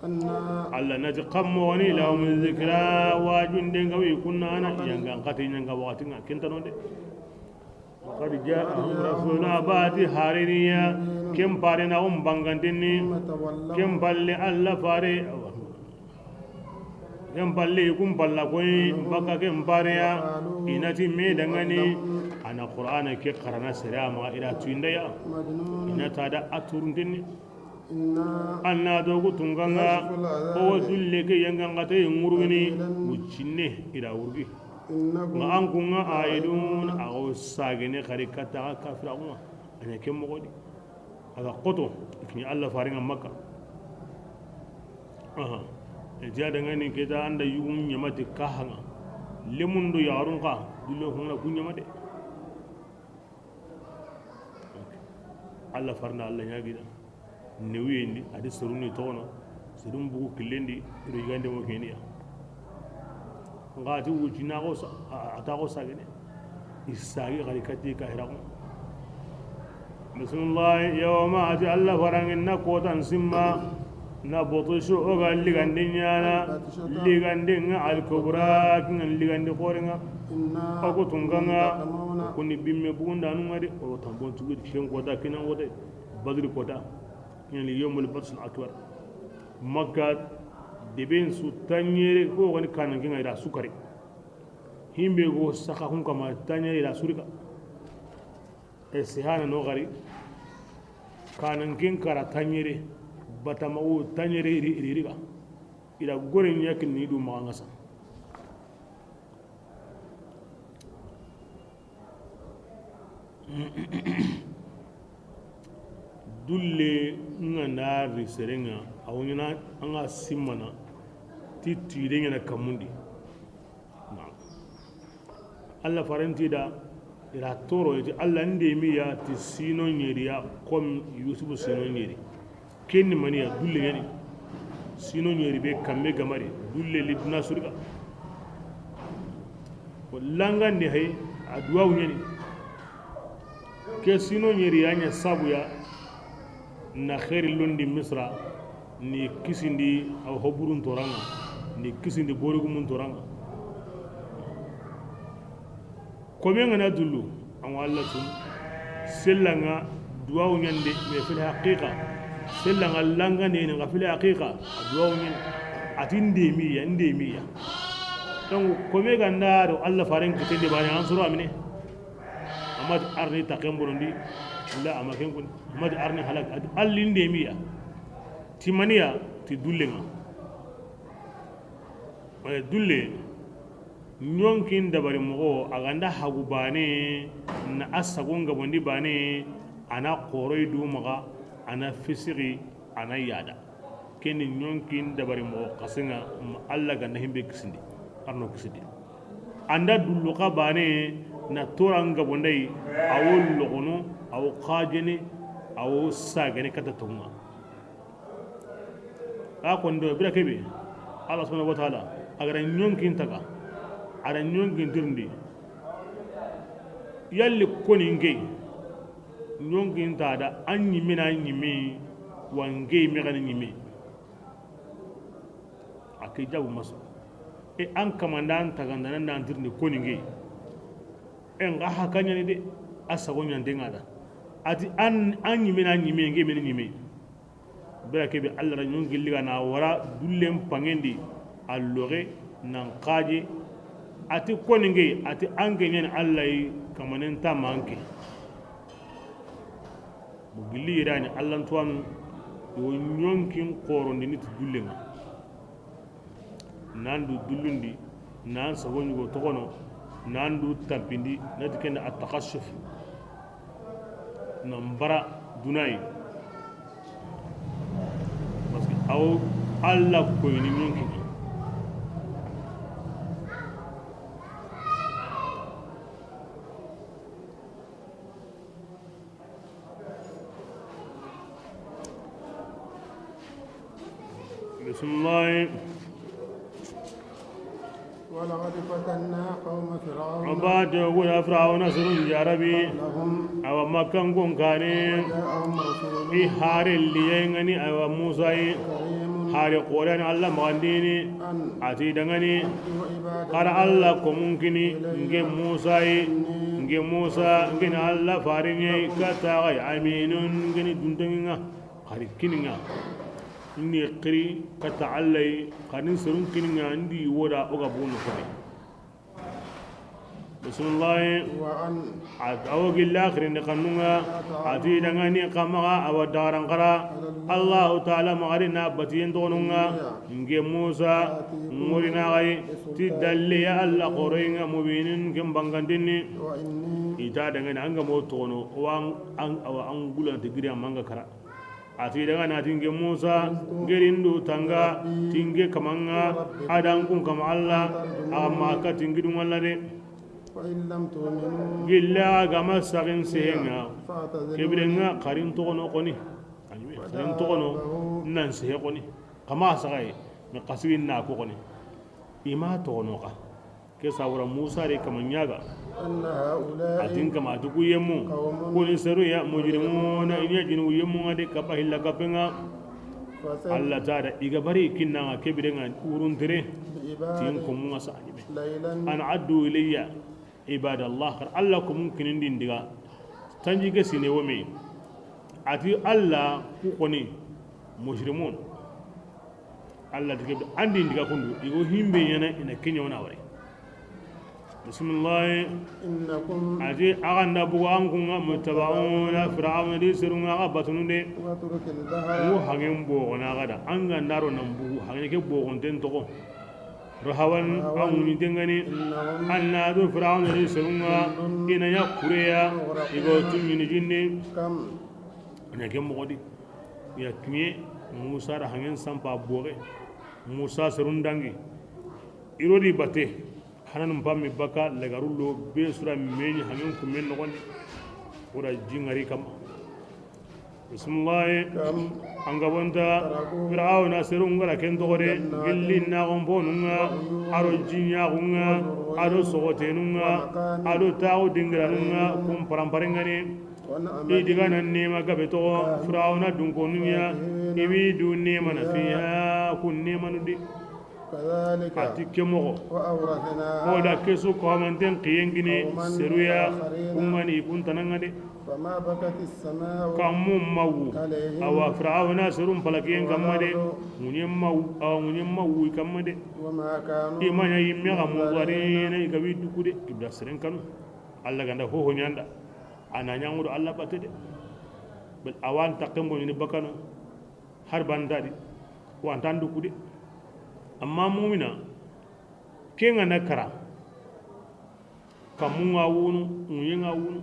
Alla na ti kammo wani lahum zikra, wajunden ga wi kunna a na yangan xate ɲanga waxati ŋa kentano de. Qad ja'ahum rasuluna, bati hariniya, ken pare na um bangantenni, ken palle Alla fare, ken palle kun palla koy, baka ken pare ya, i na ti me dangani, a na Qur'ana ke xarana sere ma i ra tuinda ya, i na ta da a turuntenni. An na dogu tunganga, o dulle ke yangan xate ŋurugini, wucinne i ra wurgi. Ma an kunga aidun, a go sagene xari kata kafira kunga. A ɲa ke moxo di. A ga xoto, i kiɲi Alla farenŋa Makka. Aha. E ti a danŋa ni ke ta an da yugun ɲamati ka haŋa. Lemun do yaxarun xa, dulle hona ku ɲama de. Alla farna Alla ɲagida. Newuyendi, a di serun ni toxono, serun bugu killendi, i do yigande mo keniya. Nga ti wucina xo sa, a, a ta xo sagene. I sagi xari kati ka hiraxu. Bismillah, yawma a ti Alla faranŋe na kotan simma, na botosu o ga ligandi ɲana, ligandi ŋa al kubra, kinga ligandi xorenŋa. O ku tunkanŋa, o ku ni bimme bugundanunŋa de, o tambon tugi ken kota kinan wote, Badri kota. Kinga ni yawmul batsul akbar. Makka deben su taɲere ko gani kanan kinga ira sukari. Himbe go saka kun kama taɲere ira surika. E sihana no gari. Kanan ken kara taɲere, batamago taɲere iri, iri, iriga. Ira gore ɲakin ni du maxa ŋa sa. Dulle nga na ri serenŋa, a wo ɲana an ga simmana ti tire ɲana kamundi. Naam. Alla farenti da ira toro iti Alla ndemiya ti sino ɲeriya comme Yusufu sino ɲeri. Ken ni maniya dulle ɲani. Sino ɲeri be kamme gamari dulle li duna surga. Ko langande hay a duwawu ɲani. Ke sino ɲeri ya ɲa sabuya na xeeri londi Misra ni kisindi aw hoburun toranŋa ni kisindi borigumun toranŋa. Kome nga na dullu, an wa Alla tun. Sella nga duwawu ɲande, mais fil haqiqa. Sella nga langande ni nga fil haqiqa, a duwawu ɲande. A ti ndemiya, ndemiya. Donc, kome ga nda do Alla faren kitende bane, an soro amine. Amati arni taken bonondi, la amaken kun. Amati arni halak, a ti Alla ndemiya. Ti maniya, ti dullenŋa. Wala dulle, ɲonkin dabari moxo, a ga nda hagu bane, na a sagon gabondi bane, a na xoroy du maxa, a na fisixi, a na yada. Ken ni ɲonkin dabari moxo xasenŋa, ma Alla ga nda himbe kisindi, arno kisindi. A nda dullu xa bane, na toran gabonday, a wo loxono, a wo xajene, a wo sagene kata tonŋa. A kondo bira kebe, Allah subhanahu wa ta'ala, a ga ra ɲonkin taga, a ra ɲonkin tirindi. Yalli koni nke, ɲonkin ta da, an ɲimme na ɲimme, wa nke me gani ɲimme. A ke jabu maso. E an kamanda an taga ndana nan tirindi koni nke. E nga hakaɲani de, a sago ɲantenga da. A ti an, an ɲimme na ɲimme, nke me ni ɲimme. Bira kebe Allah ra ɲon gilli ga na wara dullen pangendi a loxe nan xaje. A ti koni nke, a ti an ke ɲani Allah yi kamanen ta manke. Mo gilli yirani Allah ntuwanu yo ɲonkin xorondi ni ti dullenŋa. Nan du dullundi, nan sago ɲugo toxono, nan du tampindi, na ti kenda a taxassuf. Nan bara dunayi. Parce que aw Allah koyni ɲonkin. بسم الله. ولقد فتنا قوم فرعون. Abade wala Firawuna sirun jarabi. قبلهم. Awa Makkan kun kane. وجاءهم رسول. I hari liye ngani awa Musa yi. كريم. Hari Qur'an Allah magandini. أن. A ti dangani. Kara Allah ko munkini nge Musa yi, nge Musa nge ni Allah farinye kata ga aminun nge ni dundanginga hari kininga. Ni kiri kata Allah yi, kani serun kininga ndi woda o ga bunu kore. Bismillah. وأن. A, awo gilla xirindi xannunga, a ti dangani xa maxa awa dagarankara, Allahu Taala maxari na batiyen toxonunga, nke Musa, ŋurina xayi, ti dalle ya Allah xoroyinga mubinin ken bangandinni. وإني. I ta dangana an ga mo toxono, o wa an, an, awa an gulante giri a ma an ga kara. A ti dangana ti n ke Musa, n ke ri n du tanga, ti n ke Kama ŋa, a da n kun kama Alla, a ma ka ti n gidun Alla de. فإن لم تؤمنوا Gilla ga ma saxin sehe ŋa, فاعتزلوني. Ke bire ŋa xa ri n toxono xoni. Xa ri n toxono, nan sehe xoni. Xa ma saxaye, mais xa sigi na ko xoni. I ma toxono xa. Ke sabura Musa de kama ɲaga. إن هؤلاء A ti n kama a ti ku yemmu. قوم Kuni seru ya, مجرمون. I ɲa jinu yemmu ŋa de kaba hilla kapenga. فسل Alla ta da i ga bari kinna ŋa ke bire ŋa wurun tere. بعبادي Ti n ko mun ŋa sa. ليلا An addu ilayya ibadallah. Kar Alla ko mun kinin din diga. Tanji ke sine wo me. A ti Alla ku xoni mujrimun. Alla ti ke an din diga kundu. I go himbe ɲana i na ke ɲa wona wari. Bismillah. إنكم A ti a ga nda bugu an kun ŋa muttabauna Fir'auna di seru ŋa ga batunu de. وترك البحر Wo hangen bogo na ga da. An ga ndaro nan bugu hangen ke bogo ten toxo. Rahawan an ŋuɲi dengani. إنهم An na do Fir'auna di seru ŋa. جند I na ɲa kureya. I go tuɲini jinni. كم I na ke moxo di. I na tuɲe Musa da hangen sampa boge. Musa serun dangi. I ro di bate. Hanan pammi baka lagarullo be sura meɲi hangen kumen noxondi. Wura jingari kam. Bismillah. كم An ga bonta تركوا Fir'auna serun gara ken toxo de. جنات Gilli na gon bonun ŋa, وعيون a ro jiɲaxun ŋa, وزروع a ro soxotenun ŋa, ومقام a ro taxu dingiranun ŋa, كريم kun paramparen ŋa ne. ونعمة I diga na nema gabe toxo, كانوا Fir'auna dunkonun ɲa, فاكهين i wi du nema na فيها fiha, kun nemanu di. كذلك A ti ke moxo. وأورثناها O da ke su ko manten kiyen gini قوما seru ya, آخرين kun ŋa ni kun tana ŋa de. فما بكت السماء Kammu mawu. عليهم Awa Fir'auna serun palakiyen kamma de. والأرض Ŋuɲen mawu, awa ŋuɲen mawu kamma de. وما كانوا I ma ɲa yimme ga منظرين munzarina i ga wi duku de. Ibda seren kanu. Alla ga nda hoho ɲanda. A na ɲa ŋudo Alla bate de. Bel awan takken boɲini bakano. Har bantadi. Wantan duku de. Amma mumina. Ke ŋa na kara. Kammu ŋa wunu, ŋuɲe ŋa wunu.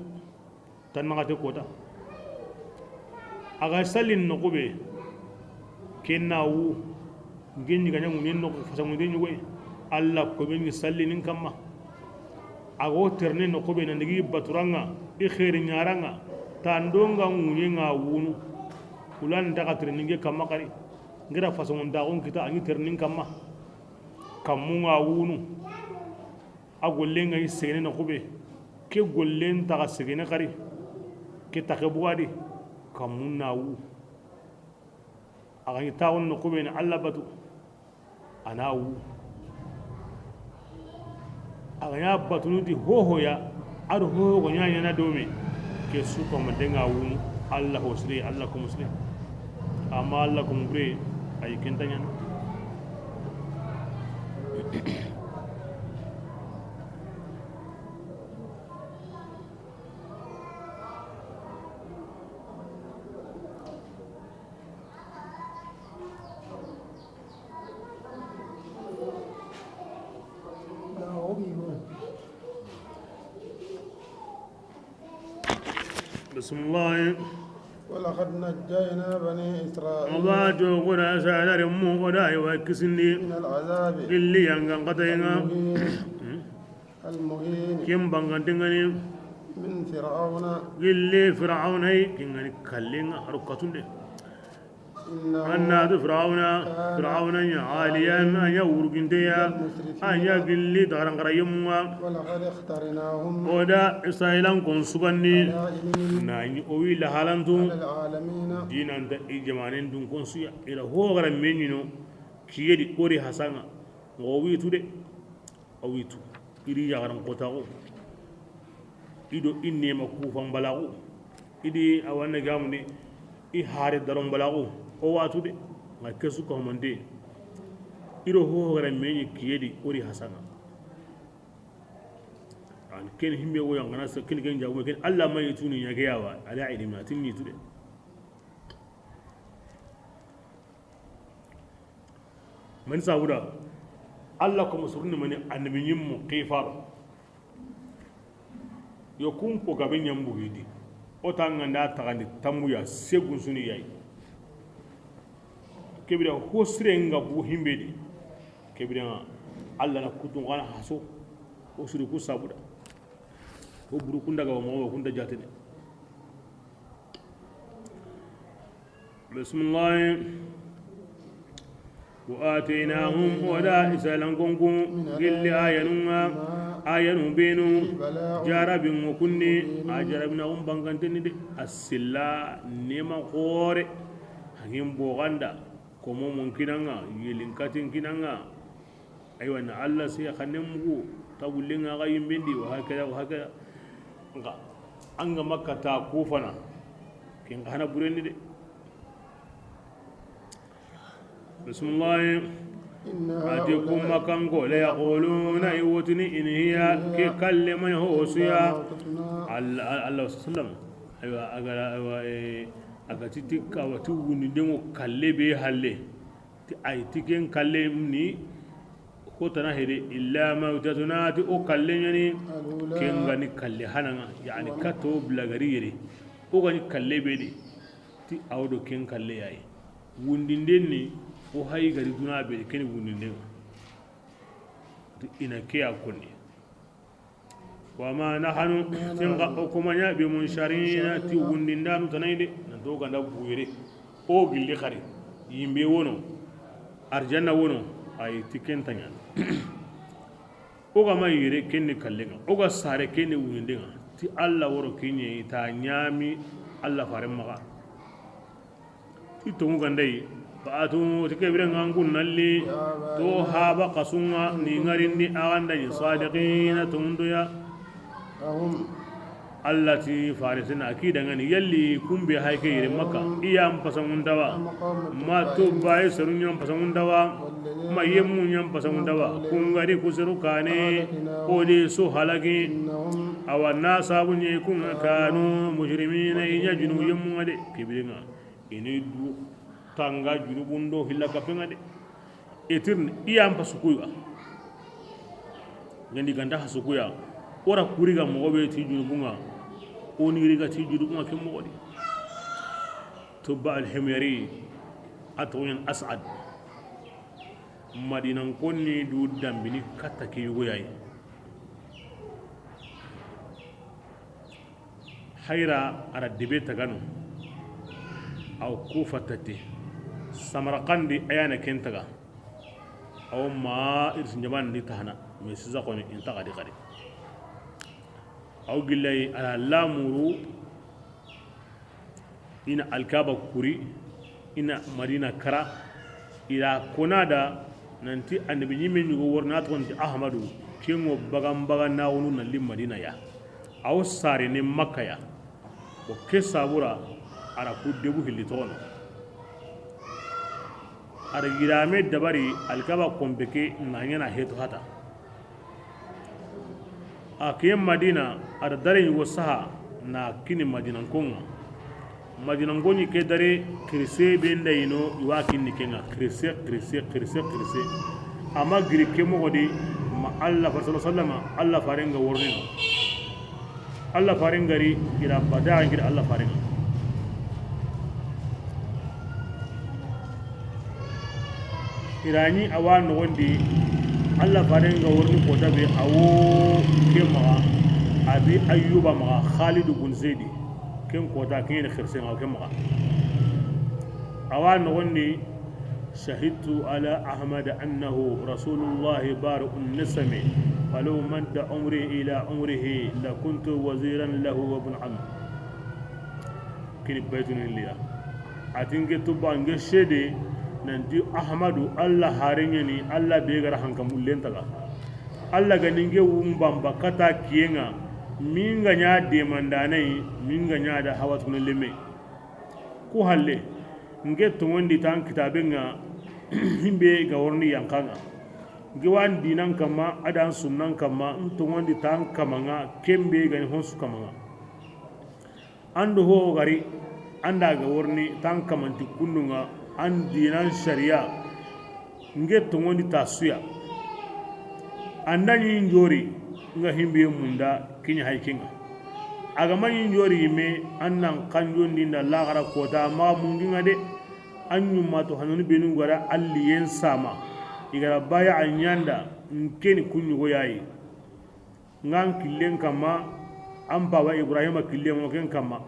Tan naxate kota. A ga sallin noxu be. Ken na wu. N ke ɲi ga ɲa ŋuɲen noxu fasanŋunde ɲugoy. Alla ko be ɲi sallinin kamma. A go terni noxu be na ndigi baturan ŋa, i xeeri ɲaran ŋa, tando ŋa ŋuɲe ŋa wunu. Kulan daga terni n ke kamma xari. N gira fasanŋundaxun kita a ɲi ternin kamma. Kammu ŋa wunu. A gollen ŋa i segene noxu be. Ke gollen taxa segene xari. Ke taxe bugadi. Kammun na wu. A ga ɲi taxun noxu be ni Alla batu. A na wu. A ga ɲa batunu ti hohoya. A do hoho go ɲa ɲana do me. Ke su ko ma denga wunu. Alla ho sire, Alla ko musire. Amma Alla ko mure ay kenta ɲana. بسم الله. ولقد نجينا بني إسرائيل. Aba to goda sa da mu goda ay wa kisindi. من العذاب. Gilli yangan katayenga. المهين. Hmm? المهين. Kin bangantingani. من فرعون. Gilli Fir'auna ay kingani kallenga harukatunde. إنه Anna du Fir'auna, كان Fir'auna nya aliyan, anya urginteya, من المسرفين. Anya gilli dagarangara yemunga. ولقد اخترناهم Oda Israilan kon sugandi, على علم na nyi owi lahalantu, على العالمين. Dinanta i jamanen dun kon suya, ira hogara menyino, kiyedi ori hasanga, ngo witu de. A witu. I di yaxaran kotaxu. I do i nema kufan balaxu. I di a wanne gamuni. I hare daron balaxu. O watu de. Nga kesu ko mande. I do ho gara meɲi kiyedi ori hasana. An ken himbe wo yangana sa ken ken jagume ken Allah ma yituni ɲage yawa. Ala ilmi atin nitu de. Mani sabuda, Allah ko musurni mani annabi ɲimmu kifaro. Yo kun ko gabe ɲambugidi. O ta ŋa nda taxandi tambuya segun suni yayi. Kebira ho sire nga bu himbe di. Kebira ŋa Allah na kutun xana haso. O suri ku sabuda. Ko buru kunda ga mo kunda jatene. Bismillah. Wa ataynahum, wada isalan konku gilli ayanun ŋa, ayanu benu jarabin ŋa kunni, a jarabina kun banganteni de. Asilla nema xore. Hangin boganda, komo mun kinanga, yelin katin kinanga. Aywa, na Allah sai xannen mugu, ta gullen ŋa ga yimbendi, wa hakada, wa hakada. Nka, an ga makka ta kufana, kin xana burendi de. Bismillah. Ati kun makanko, la yaquluna, i wotini, in hiya, ke kalle mai hosuya. Allah, Allah sallam. Aywa, agara, aywa, eh, agati tikka, wati wuni dengo kalle be halle. Ti ay ti ken kalle ni ko tana hede illa mawtatuna, ti o kalle ɲani ken ga ni kalle hananga, yani kato blagari yere. O ga ni kalle be de, ti awdo ken kalle yayi. Wundinden ni o hay gari duna be de, ken wundinden. Ti ina ke ya konni. Wa ma nahnu, tinga o kuma ɲa, bi munsharina, ti wundindanu tanayde, na do ganda buyere. O gilli xari, yimbe wono, arjanna wono, ay ti ken taɲan. O ga ma yere kenni kallenga, o ga sare kenni wundinga, ti Allah woro kenye ta ɲami Allah fare maga. Ti tongu gandai, fa'atu, ti kebire ngangu nalli, to haba kasunga, ni ngarindi aganda ni sadiqina tongundo ya. Allah ti farisina, akida ngani, yalli kumbe haike yire Makka, iya mpasangundawa, ma to baye sarunya mpasangundawa, ma yemmu nya mpasangundawa, kungari kuseru kane, ode so halagi, awa nasabu nye kunga kanu, mujrimina, inya junu yemmu ngade, kebire nga. Ini du tanga junubun do hilla kapenga de. Etirni iya mpa sukuya. Gandi ganda ha sukuya. Ora kuriga mogo be ti junubunga. Oni riga ti junubunga ke mogo di. Tubba al-Himyari, a toxon ɲa ni As'ad. Madinan konni du dambini katta ke yugo yayi. Hayra a ra debe tagano, aw Kufa tate, Samarqandi a ya na ken taga, aw ma irsi ɲamandi tahana, mais sisa xoni in taga di xadi. Aw gillay a ra lamuru, ina Alkaba kuri, ina Madina kara, ira konada nanti annabi ɲimme ɲugo worna toxonti Ahmadu, kengo bagan bagan naxunu nalli Madina ya. Aw sare ne Makka ya. O ke sabura a ra ku debu hilli toxono. A ra yirame dabari Alkaba kompe ke na ɲana heto hata. A ke Madina, a da dare ɲugo saha na kini Madinankonga. Madinanko ɲi ke dare kirise be nda yino, i wa kini kenga kirise, kirise, kirise, kirise. Ama giri ke moxo di ma Allah fa sallallahu alaihi wasallam, Allah farenga wornino. Allah farenga ri ira bada ngir Allah farenga. Irani awa noxondi, Allah farenga worni kota be awo ke maxa, Abi Ayyuba maxa, Khalid bun Zaidi, ken kota ken xirsenga ke maxa. Awa noxondi, shahidtu ala Ahmad annahu Rasulullah bari'un nisami, falaw madda umri ila umrihi lakuntu waziran lahu wa ibn am. Kini baytun hilliya. A ti nke tuba nke sede nanti Ahmadu Allah hareɲeni, Allah be gara hanka mullen taga. Allah ga ni nke wumbamba kata kiyenga, minga ɲa demandanayi, minga ɲa da hawatukuna lemme. Ku halle, nke tongondi tan kitabenga, himbe ga worni yankanga. Nke wan dinan kamma, adan sunnan kamma, ntongondi tan kamanga, kembe gani honsu kamanga. Ando ho gari, anda ga worni tan kamanti kundunga, an dinan sharia, nge tongondi ta suya. Anda ni njori, nga himbe munda, kinya haikinga. A ga ma ɲi n jori yimme, an nan kanjondi nda laxara kota, maxa mungi ŋa de. An ɲumma to hanoni benu gara alliyen sama. I gara baya a ɲanda, n keni kuɲugo yayi. Ŋa n killen kamma, an baba Ibrahima killen ŋo ken kamma.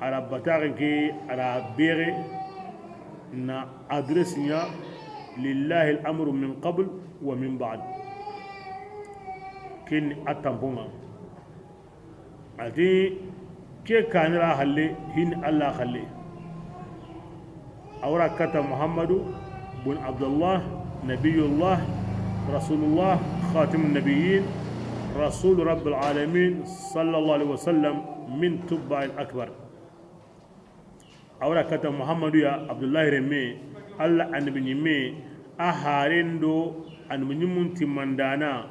A ra bataxen ke, a ra bexe na adresse ɲa, lillahi al-amru min qabl wa min ba'd. Ken a tamponŋa. A ti ke kanira halle, hin Allah halle. A wara kata Muhammadu bun Abdullah, Nabiyullah, Rasulullah, Khatimun Nabiyyin, Rasul Rabbil Alamin, sallallahu alaihi wasallam, min Tubba al Akbar. A wara kata Muhammadu ya, Abdullahi remme, Allah annabi ɲimme, a haren do annabi ɲimmun timmandana,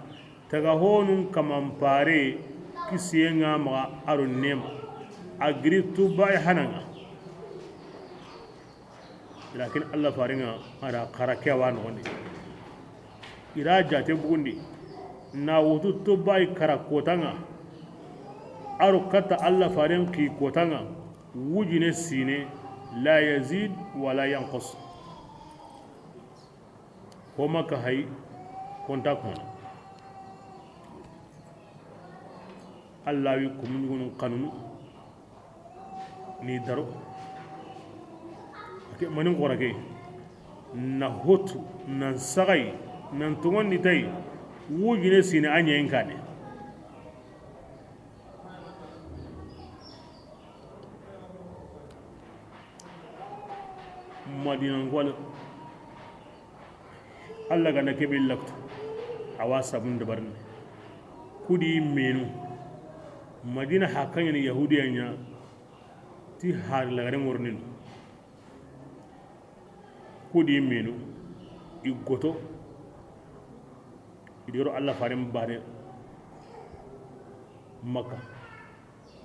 taga honun kaman pare, kisiye ŋa maxa a ro nema. A giri Tubba i hanaŋa. Lakin Allah farinŋa a ra xara ke wa noxondi. I ra jate bugundi na wutu Tubba i kara kotaŋa. A ro kata Allah faren ki kotaŋa. Wujine sine, la yazid wa la yanqus. Ko Makka hay, konta kuma. Allah wi kumu ɲugunun kanunu ni daro. Ake manin xora ke, na hotu, nan saxay, nan tongondi tay, wujine sine a ɲayin kane. Madina ngol, Allah gana kebe laktu, awa sabun dabarni. Kudi menu, Madina hakanya ni Yahudiya ɲa, ti hari lagare ngornin. Kudi menu, i goto, i doro Allah faren bane Makka.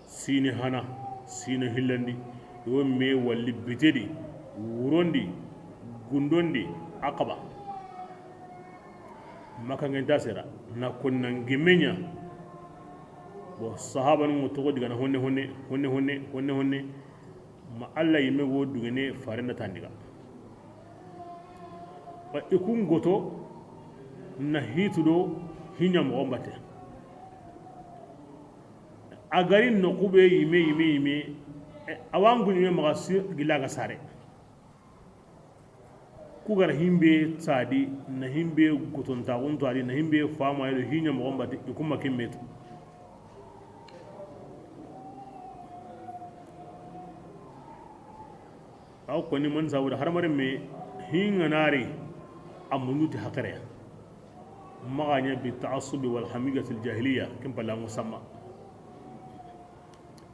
Sini hana, sini hillandi, yo me walli bitedi, wurondi, gundondi, Aqaba. Makka ngenta sera, na konna ngemenya. Bo sahaba nu togo digana honne honne, honne honne, honne honne. Ma Allah yimme go dugene farenda tandiga. Wa i kun goto na hitu do hinya mo mbate. A gari no kube yime, yime, yime. E, awan gunyime maxa si gila ga sare. Ku gara himbe tsadi, na himbe gotontaxun tsadi, na himbe fama yelo hinya mo mbate, i kuma kimmetu. Aw koni man sabuda har mare me hinga nare a munuti hakare. Maxa ɲa bi ta'assubi wal hamiyatil jahiliya, kin pala musamma.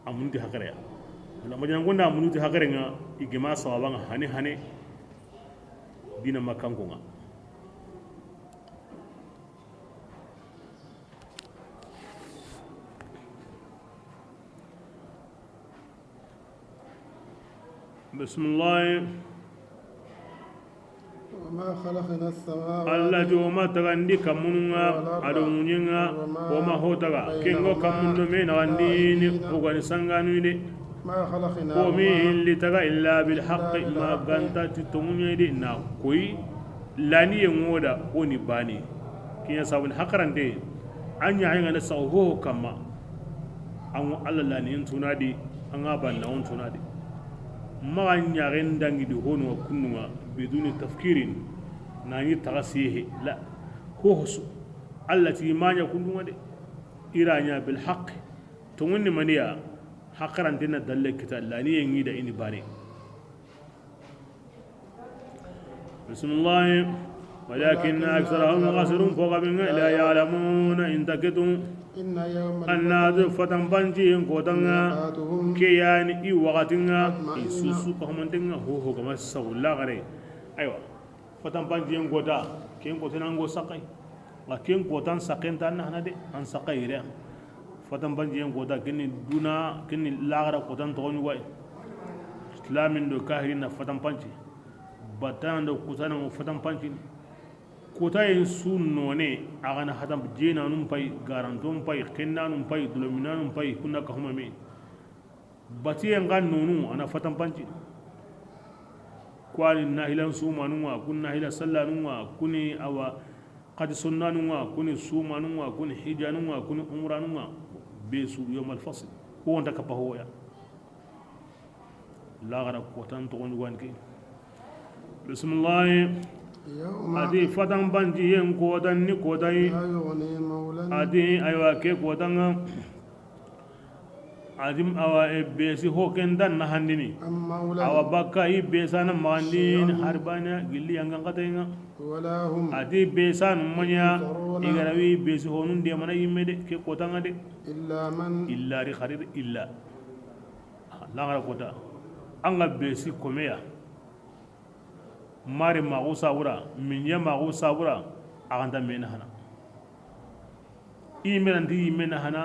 A munuti hakare ya. Wala majana gonda a munuti hakare nga, i gema sawaba nga hane hane. Dina makanko nga. Bismillah. وما خلقنا السماوات Alla ti o ma tagandi kammunun ŋa, والأرض a do ŋuɲen ŋa, وما o ma ho taga, ken ŋo بينهما kammun do me naxandi ni, لاعبين o ga ni sanganu de. ما خلقناهما Ko mi hilli taga illa bil haqqi, إلا ma بالحق ganta ti tonŋuɲe de, na koyi laniye ŋo da o ni bani. Kiɲa sabun hakarante, an ɲa hay ŋa na saxu ho kamma. An ŋo Alla laniyen tunadi, an ŋa banna on tunadi. Maxa ɲaxen dangi di honu wa kunnu ŋa, biduni tafkirin, na ɲi taga siyehe, la, ho hosu. Alla ti ma ɲa kundu ŋa de, i ra ɲa bil haqqi, tonŋundi maniya, hakarante na dalle kita, laniye ŋi da i ni bani. Bismillah. ولكن أكثرهم, xa sirun fo gabe ŋa, لا يعلمون, i nta ke tu. إن يوم Anna zo fatanpanciyen kota ŋa, ميقاتهم ke yani i waxati ŋa, أجمعين i susu ka xamante ŋa, ho ho gama sawu laxare. Aywa, fatanpanciyen kota, ken kota na ŋo saxay. Wa ken kotan saxen ta na hana de, an saxa yire. Fatanpanciyen kota, ken ni duna, ken ni laxara kotan toxo ɲugo yi. Islamin do kahirin na fatanpanci. Batana do kutana mo fatanpanci. Kotayen su none, a ga na hatan jenanun pay, garanton pay, xennanun pay, dolominanun pay, kunna kahuma me. Batiyen ga nonu, a na fatanpanci. Kuwani nahilan sumanun ŋa, kun nahila sallanun ŋa, kuni awa xadi sonnanun ŋa, kuni sumanun ŋa, kuni hijanun ŋa, kuni umranun ŋa. Be su yawmal fasl. Ko wonta kappa hoya. Laxara kotan toxon ɲugandi ke. Bisimilahi. يوم A ti fatanpanciyen kotan ni kotayi. لا يغني مولى A ti, aywa, ke kotan ŋa. A ti, awa, e, besi ho ken dan na handini. عن مولى Awa, bakka i besana maxandini شيئا hari bane gilli yangan xatayen ŋa. ولا هم A ti, besanu maɲa ينصرون i ga ra wi besi honun de mana yimme de, ke kotan ŋa de. إلا من Illa ri xari de, illa. Laxara kota. An ga besi komeya. Mare maxu sabura, minje maxu sabura, a ga nta me na hana. I me nanti i me na hana,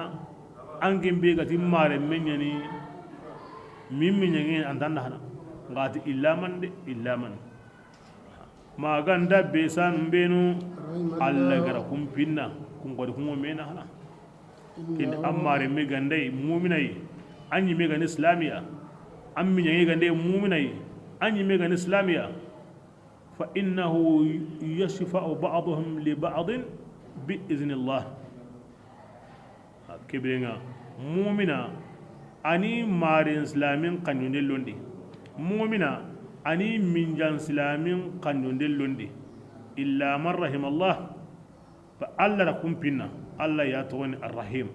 an ken be ga ti mare me ɲani, min me ɲange an ta na hana. Nga ti illa man de, illa man. Ma ga nda be sanu benu, رحم Alla الله ga ra kun pinna, kun xodi kun me na hana. Ken إنه an mare me gande mu'minai, an yi me gande islamiya, an mi ɲange gande mu'minai, an yi me gande islamiya. فإنه يشفع بعضهم لبعض بإذن الله. Kebirenga, mu'mina ani maren islamin kanjonde londi. Mu'mina ani minjan islamin kanjonde londi. إلا من رحم الله. Ba Alla ra kun pinna, Alla ya toxoni Arrahim.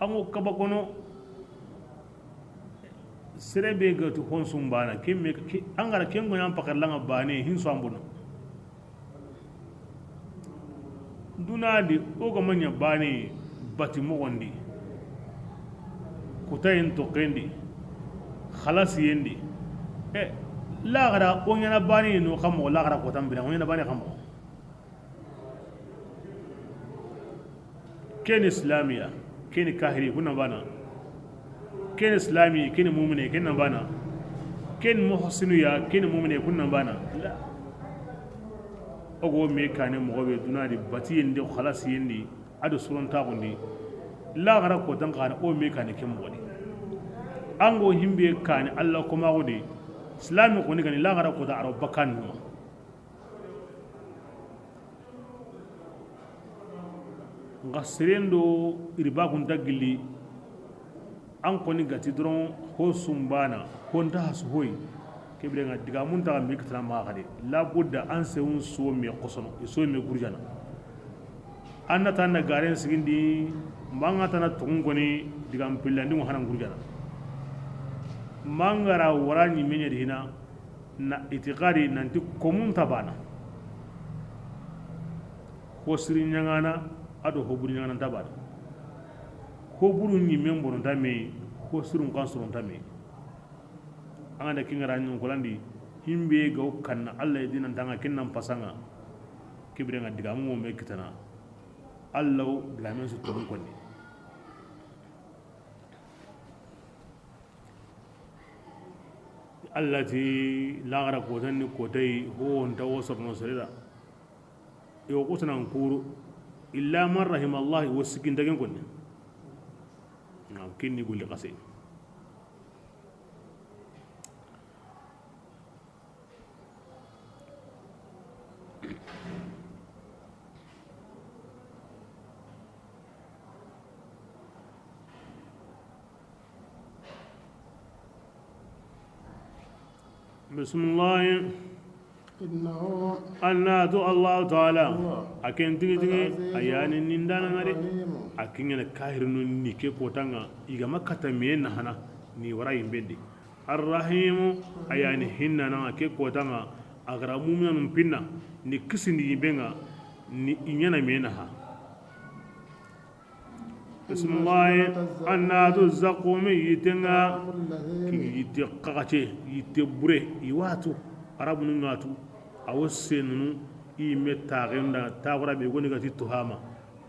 An ŋo kaba kono, sere be ga tu hon sumbana, ke me, ke, an ga ra ken goɲan pakar langa bane, hin so ambono. Duna di, o ga maɲa bane, bati moxondi. Kutayen toxendi, xalasiyendi. E, laxara, o ɲana bane no xa moxo, laxara kotan bira, o ɲana bane xa moxo. Ken islamiya, ken kahiri, kunna bana. Ken islami, ken mumine, ken na bana. Ken muhsinu ya, ken mumine, kunna bana. La. O go me kane moxo be duna di batiyendi, xalasiyendi, a do suron taxundi. Laxara kotan xa na o me kane ken moxo di. An go himbe kane Alla ko maxo di. Islami xoni gani laxara kota a ro bakan numa. Nga serendo riba kun ta gilli, an koni gati doron ho sumbana, ho nta hasu hoy. Kebirenga diga mun ta mi kitana ma xade. La budda an sewun so me xosono, so me gurjana. An na tan na garen sigindi, manga tan na tugun koni diga pillandi mo hanan gurjana. Mangara warani menya dina. Na itiqadi nanti komun ta bana. Ho siri ɲangana, a do ho buri ɲangana ta bana. Ho buru ɲimen bono ta me, ho sirun kan soron ta me. An ga da kingara ɲon kolandi, himbe ga o kanna Alla ye dinan tanga kinnan pasanga. Kebirenga digamu mo me kitana. Alla o digamen su ton konni. Alla ti laxara kotan ni kotay ho nta wo sorono sere da. Yo kusanan kuru illa man rahima Allah wo sikinta ken konni. Na kinni gulli xase. Bisimilahi. إنه Annatu Allahu taala, هو a ken tigi tigi, العزيز a yani nindana ngari, الرحيم a kingana kahirinu ni ke kotanga, igama kata me na hana, ni wara yimbendi. Arrahimu, a yani hinnana ke kotanga, a gara muminanun pinna, ni kisindi yimbenga, ni inyana me na ha. Bisimilahi. Annatu zakumi yittenga, yitte xaxate, yitte bure, i watu. Arabunu ngatu. Awo senunu, i me taxenda, taxura be goni gati tuhama.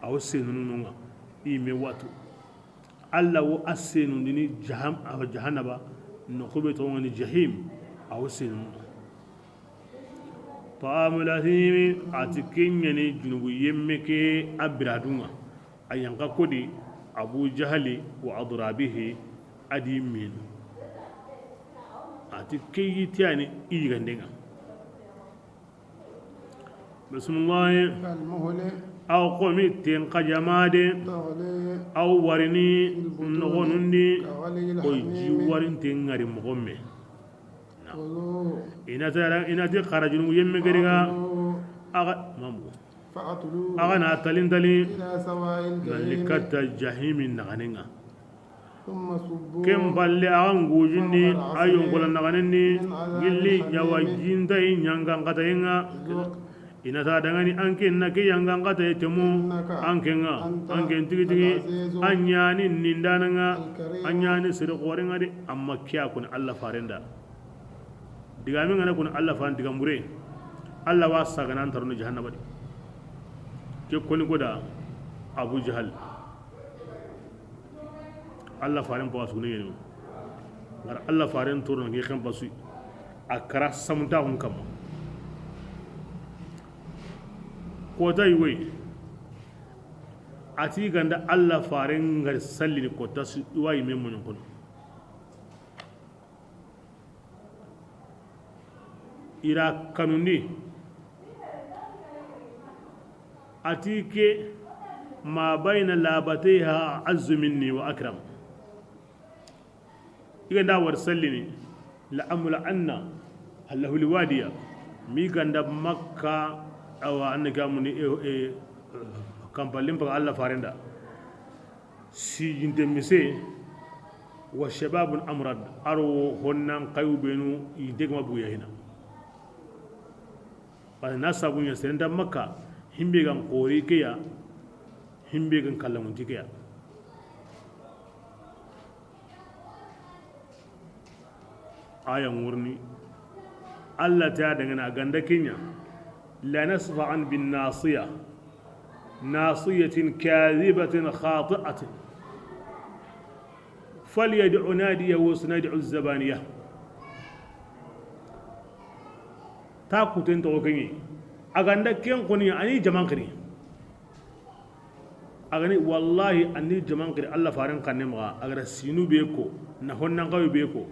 Awo senunu nunga, i me watu. Alla wo a senundini jaham, awa jahannaba, no xube tongani jahim, awo senunu. Ta'amul athimi, a ti ke ɲa ni junubu yemme ke a biradun ŋa. A yan xa ko di Abu Jahali wa adrabihi, a di menu. A ti ke yi ti ya ni i yiganden ŋa. Bismillahi. كالمهل. Aw xomi ten xajama de. تغلي. Aw warini. في البطون. Noxonun di. كغلي الحميم. Ko ji warinten ŋari moxo me. Na. خذوه. I na ti, i na ti xara junubu yemme geriga. فاعتلوه. Axa, mamu. فاعتلوه. Axa na talintali. إلى سواء الجحيم. Na li katta jahimi naxanen ŋa. ثم صبوا. Ken palle axa ngujindi. فوق العصر. A yonkola naxanen ni. من عذاب الحميم. Gilli yawa jintayi ɲangan xatayen ŋa. ذق. I na ta dangani an ke na ke yangan xataye temu. إنك. An ke ŋa. أنت. An ke tigi tigi. العزيز. An ɲa ni nindanan ŋa. الكريم. An ɲa ni sere xoren ŋa de. Amma ke ya koni Alla faren da. Digamen ŋa na koni Alla faren digan bure. Alla wa saganan tarono jahannaba de. Ke koni ko da Abu Jahal. Alla faren pawa sugune yenu. Ngar Alla faren toro ngi xem pasu. A kara samunta hun kamma. Kota yi woy. A ti ganda Alla faren ngar sallini kota su wayi men moɲon kono. I ra kanundi. A ti ke, ما بين لابتيها أعز مني وأكرم. I ganda war sallini, لأملأن حوله الوادي. Mi ganda Makka, awa, an ga mundi, e, e, kampalin paga Alla faren da. Sijinte mise, وشباب أمرد, a ro honnan kayu benu, i degma buya hina. Parce que na sabu ɲa seren da Makka, himbe gan xori ke ya, himbe gan kallamunti ke ya. Aya ŋurni. Alla ta dangana ganda ke ɲa. لنصفعا بالناصية. ناصية كاذبة خاطئة. فليدع ناديه سندع الزبانية. Ta kuten toxo ke ɲi. A ganda ken xoni a ni jaman xiri. A gani, wallahi, a ni jaman xiri Alla faren xanne maxa, a gara sinu be ko, na honnan xawe be ko.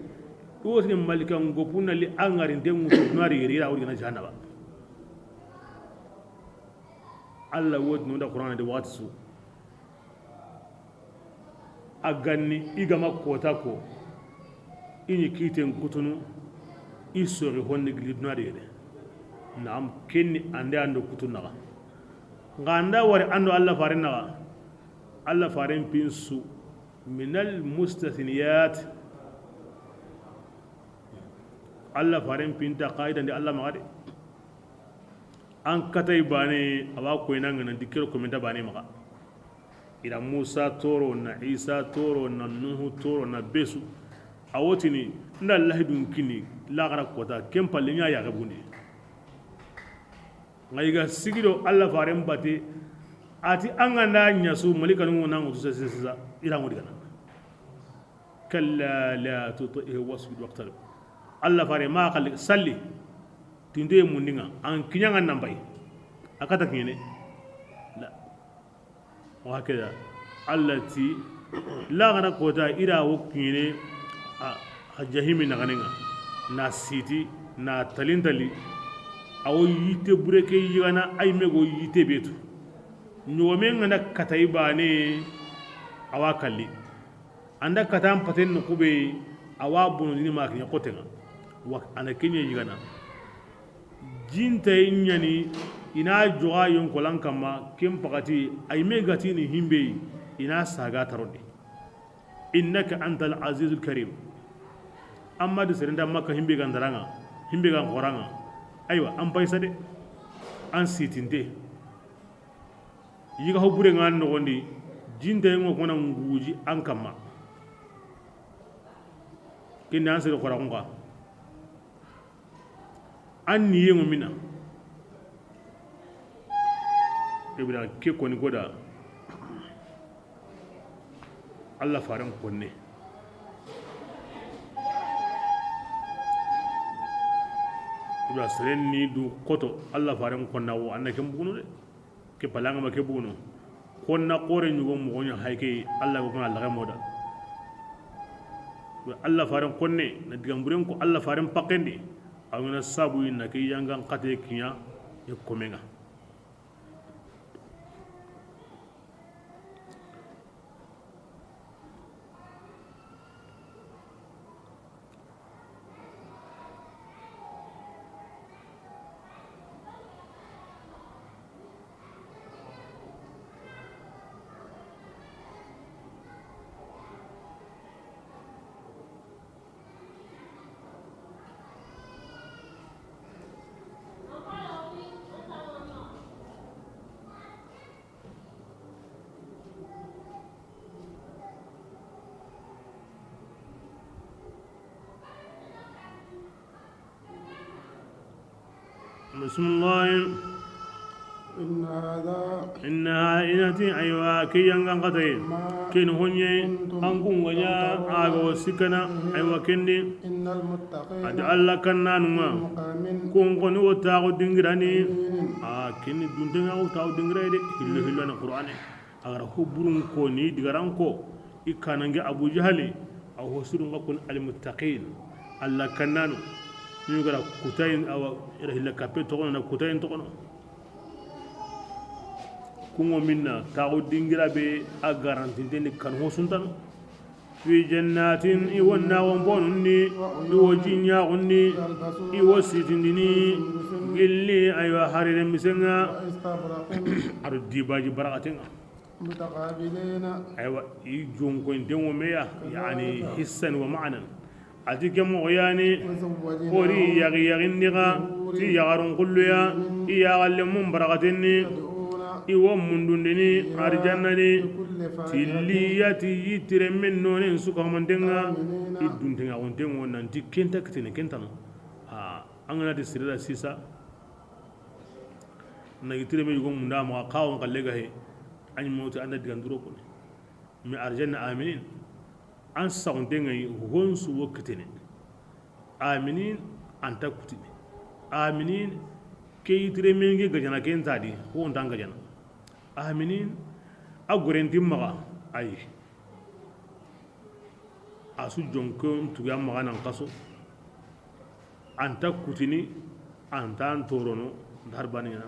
I wotini malika ngopuna li a ŋari nde ŋutu nari yeri, i ra wori gana jahannaba. Alla wotini nda Qur'ana de waxati su. A ganni i gama kota ko, i ni kiten kutunu, i sori honni gili duna de yere. Naam, kenni ande ando kutu naxa. Nga anda wari ando Alla faren naxa. Alla faren pin su minal mustathniyat. Alla faren pin ta qaida ndi Alla maxa de. An katay bane, awa koyna ngana dikkero komenta bane maxa. Ira Musa toro, na Isa toro, na Nuhu toro, na besu. A wotini, nda Allahi dun kini, laxara kota, ken palle ɲa yaxe bundi. Nga i ga sigido Alla faren bate, a ti an ga nda ɲasu, malikanu na ŋutu sasa, sasa, ira ŋudi gana. كلا لا تطعه واسجد واقترب. Alla fare ma xalli salli. Tinde mundinga an kiɲanga nan bay. A kata kiɲene. La. Wa hakada. Alla ti, laxara kota ira wo kiɲene, a, a jahimi naxanenga. Na siti, na talintali. A wo yitte bure ke yigana, ay mego yitte betu. Ɲogomen ga na kata i bane, a wa kalli. Anda katan paten no kube, a wa bono ni ma kiɲa kotenga. Wa ana kiɲe yigana. Jinta ɲani, i na joga yonkolan kamma, ken pakati, ay me gatini himbe, i na saga tarodi. إنك أنت العزيز الكريم. Amma di serenda Makka himbe gandaranga, himbe gan xoranga. Aywa, an paysa de. An sitinte. Yiga ho bure nga nogondi, jinde ngo kona nguji an kamma. Kende an sere xora kunga. An ni yengo mina. Ibra ke koni koda. Alla faren konne. Seren ni du koto, Alla faren konna wo, an na ken bugunu de. Ke palanga ma ke bugunu. Konna xore ɲugo moxo ɲa hay ke, Alla go kana laga moda. Alla faren konne, na digamburen ko Alla faren pakendi. Awina sabu na ke yangan xate kiɲa e komenga. Bisimilahi. Inna hada, inna hada, inati, aywa, ke yangan xataye. Ken honye, an kun ga ɲa a ga wo sikkana, aywa, kendi. Ati Alla kannanunga. Kun koni wo taxu dingirani. A keni duntenga wo taxu dingira de. Hillo hillo na Qur'ane. A gara ho burun ko ni digaran ko, i kanange Abu Jahali, a ho surun ga kun almuttaqin, Alla kannanu. Ni gara kutayin, awa, ira hilla kappe toxono na kutayin toxono. Kungo minna taxu dingira be a garantinten ni kan ho suntano. Fi jannatin, i wo naxon bonun ni, i wo jiɲaxun ni, i wo sitindini gilli, aywa, harire misenga. Aro dibaji barakatenga. Aywa, i jonkointen wo meya, yani hissan wa ma'nan. Ati ke moxo yani, ori yaxi yaxindi ga ti yaxarun kulluya, i yaxalle mun barakatenni. I wo mundundini arjanna di, tilliya ti yittire men nonen sukamantenga, i duntengaxuntengo nanti kenta kitene kentano. Ha, an gana ti sirira sisa, na yittire me yugo munda maxa xawon xalle ga he, an moti anda diganduro kone. Mais arjanna aminin, an saxuntenga yi honsu wo kitene. Aminin, anta kutini. Aminin, ke yitire menge gajana ken tadi, ho ntan gajana. Aminin, a gorenti maxa, ayi. A su jonkon tuga maxa nan kaso. Anta kutini, anta an torono, ntar banina.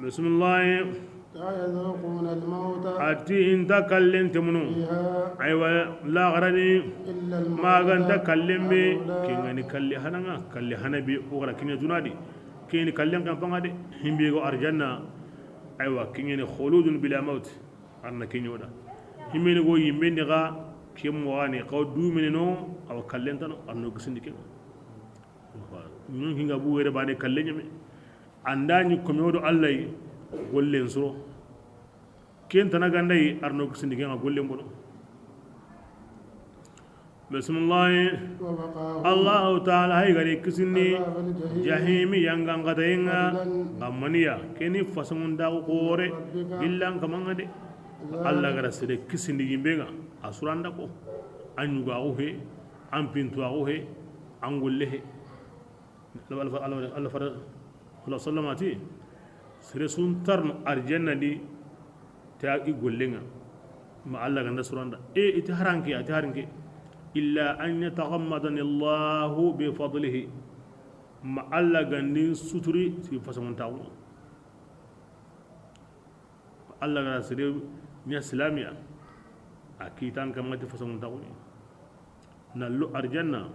Bisimilahi. لا يذوقون الموت. Ati inta kallen temunu. فيها. Aywa, laxarani. إلا الموتة. Maganta kallen be. الأولى. Kengani kalle hananga, kalle hana be o gara kinya dunadi. Kengani kallen kampanga de. Himbe go arjanna. Aywa, kengani khuludun bila maut. Arna kinyo da. Himmeni go yimbendi ga. Kemmo wani kaw dumini no. Awa kallen tano. Arno gisindi ken. Ñun hinga bu were bane kalle ñeme. Anda ñi komi wodo Allah yi, gollen soro. Ken tana ganda yi, arno kisindi ken ga gollen bono. Bismillah. ووقاهم. Allahu Ta'ala hay gari kisindi. عذاب الجحيم. Jahimi yangan katayenga. فضلا. Ngamaniya keni fasamun da xore. من ربك. Gillan kamanga de. ذلك. Allah gara sede kisindi yimbenga. Asuranda ko. An yugaxu he, an pintuwaxu he, an golle he. Allah fara, Allah fara, Allah sallama ti, sere sun tarno arjanna di ta i gollenga. Ma Allah ganda suranda. E, iti haranke, ati haranke. إلا أن يتغمدني الله بفضله. Ma Allah gandin suturi ti fasamun taxu. Allah gara sere ña silamiya, a kitan kamati fasamun taxuni. Na lo arjanna,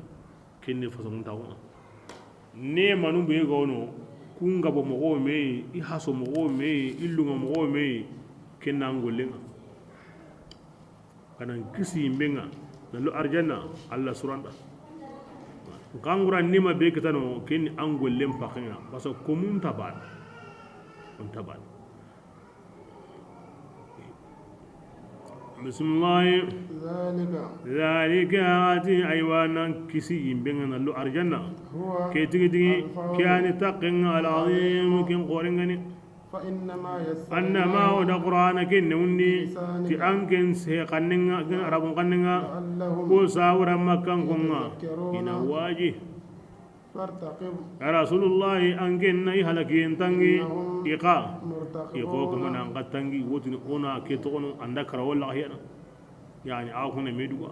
kenne fasamun taxuna. Ne manu be gono, kunga bo moxo me, i haso moxo me, i lunga moxo me, kenna an gollenga. Kanan kisi yimbenga, na lo arjanna, Allah suranda. Kangura nima be kitano, kenni an gollen pakenga, parce que komun taban. On taban. Bismillah. ذلك. Zalika ati aywa nan kisi yimbenga na lo arjanna. هو. Ke tigi tigi, الفوز. Ke ani takenga al azim, ken korengani. فإنما يسرناه. Annama o da Qur'ana ken ne undi, بلسانك. Ti an ken se kannenga, ken arabun kannenga. لعلهم. Ko sawra makkan konga. يتذكرون. Ina waji. فارتقب. Ya Rasulullahi, an ken na i halakiyen tangi, إنهم i xa, i xo مرتقبون. Kuma na an xa tangi, wotini o na ke toxono, an da kara walla xiyana. Yani, a xo ne me duga.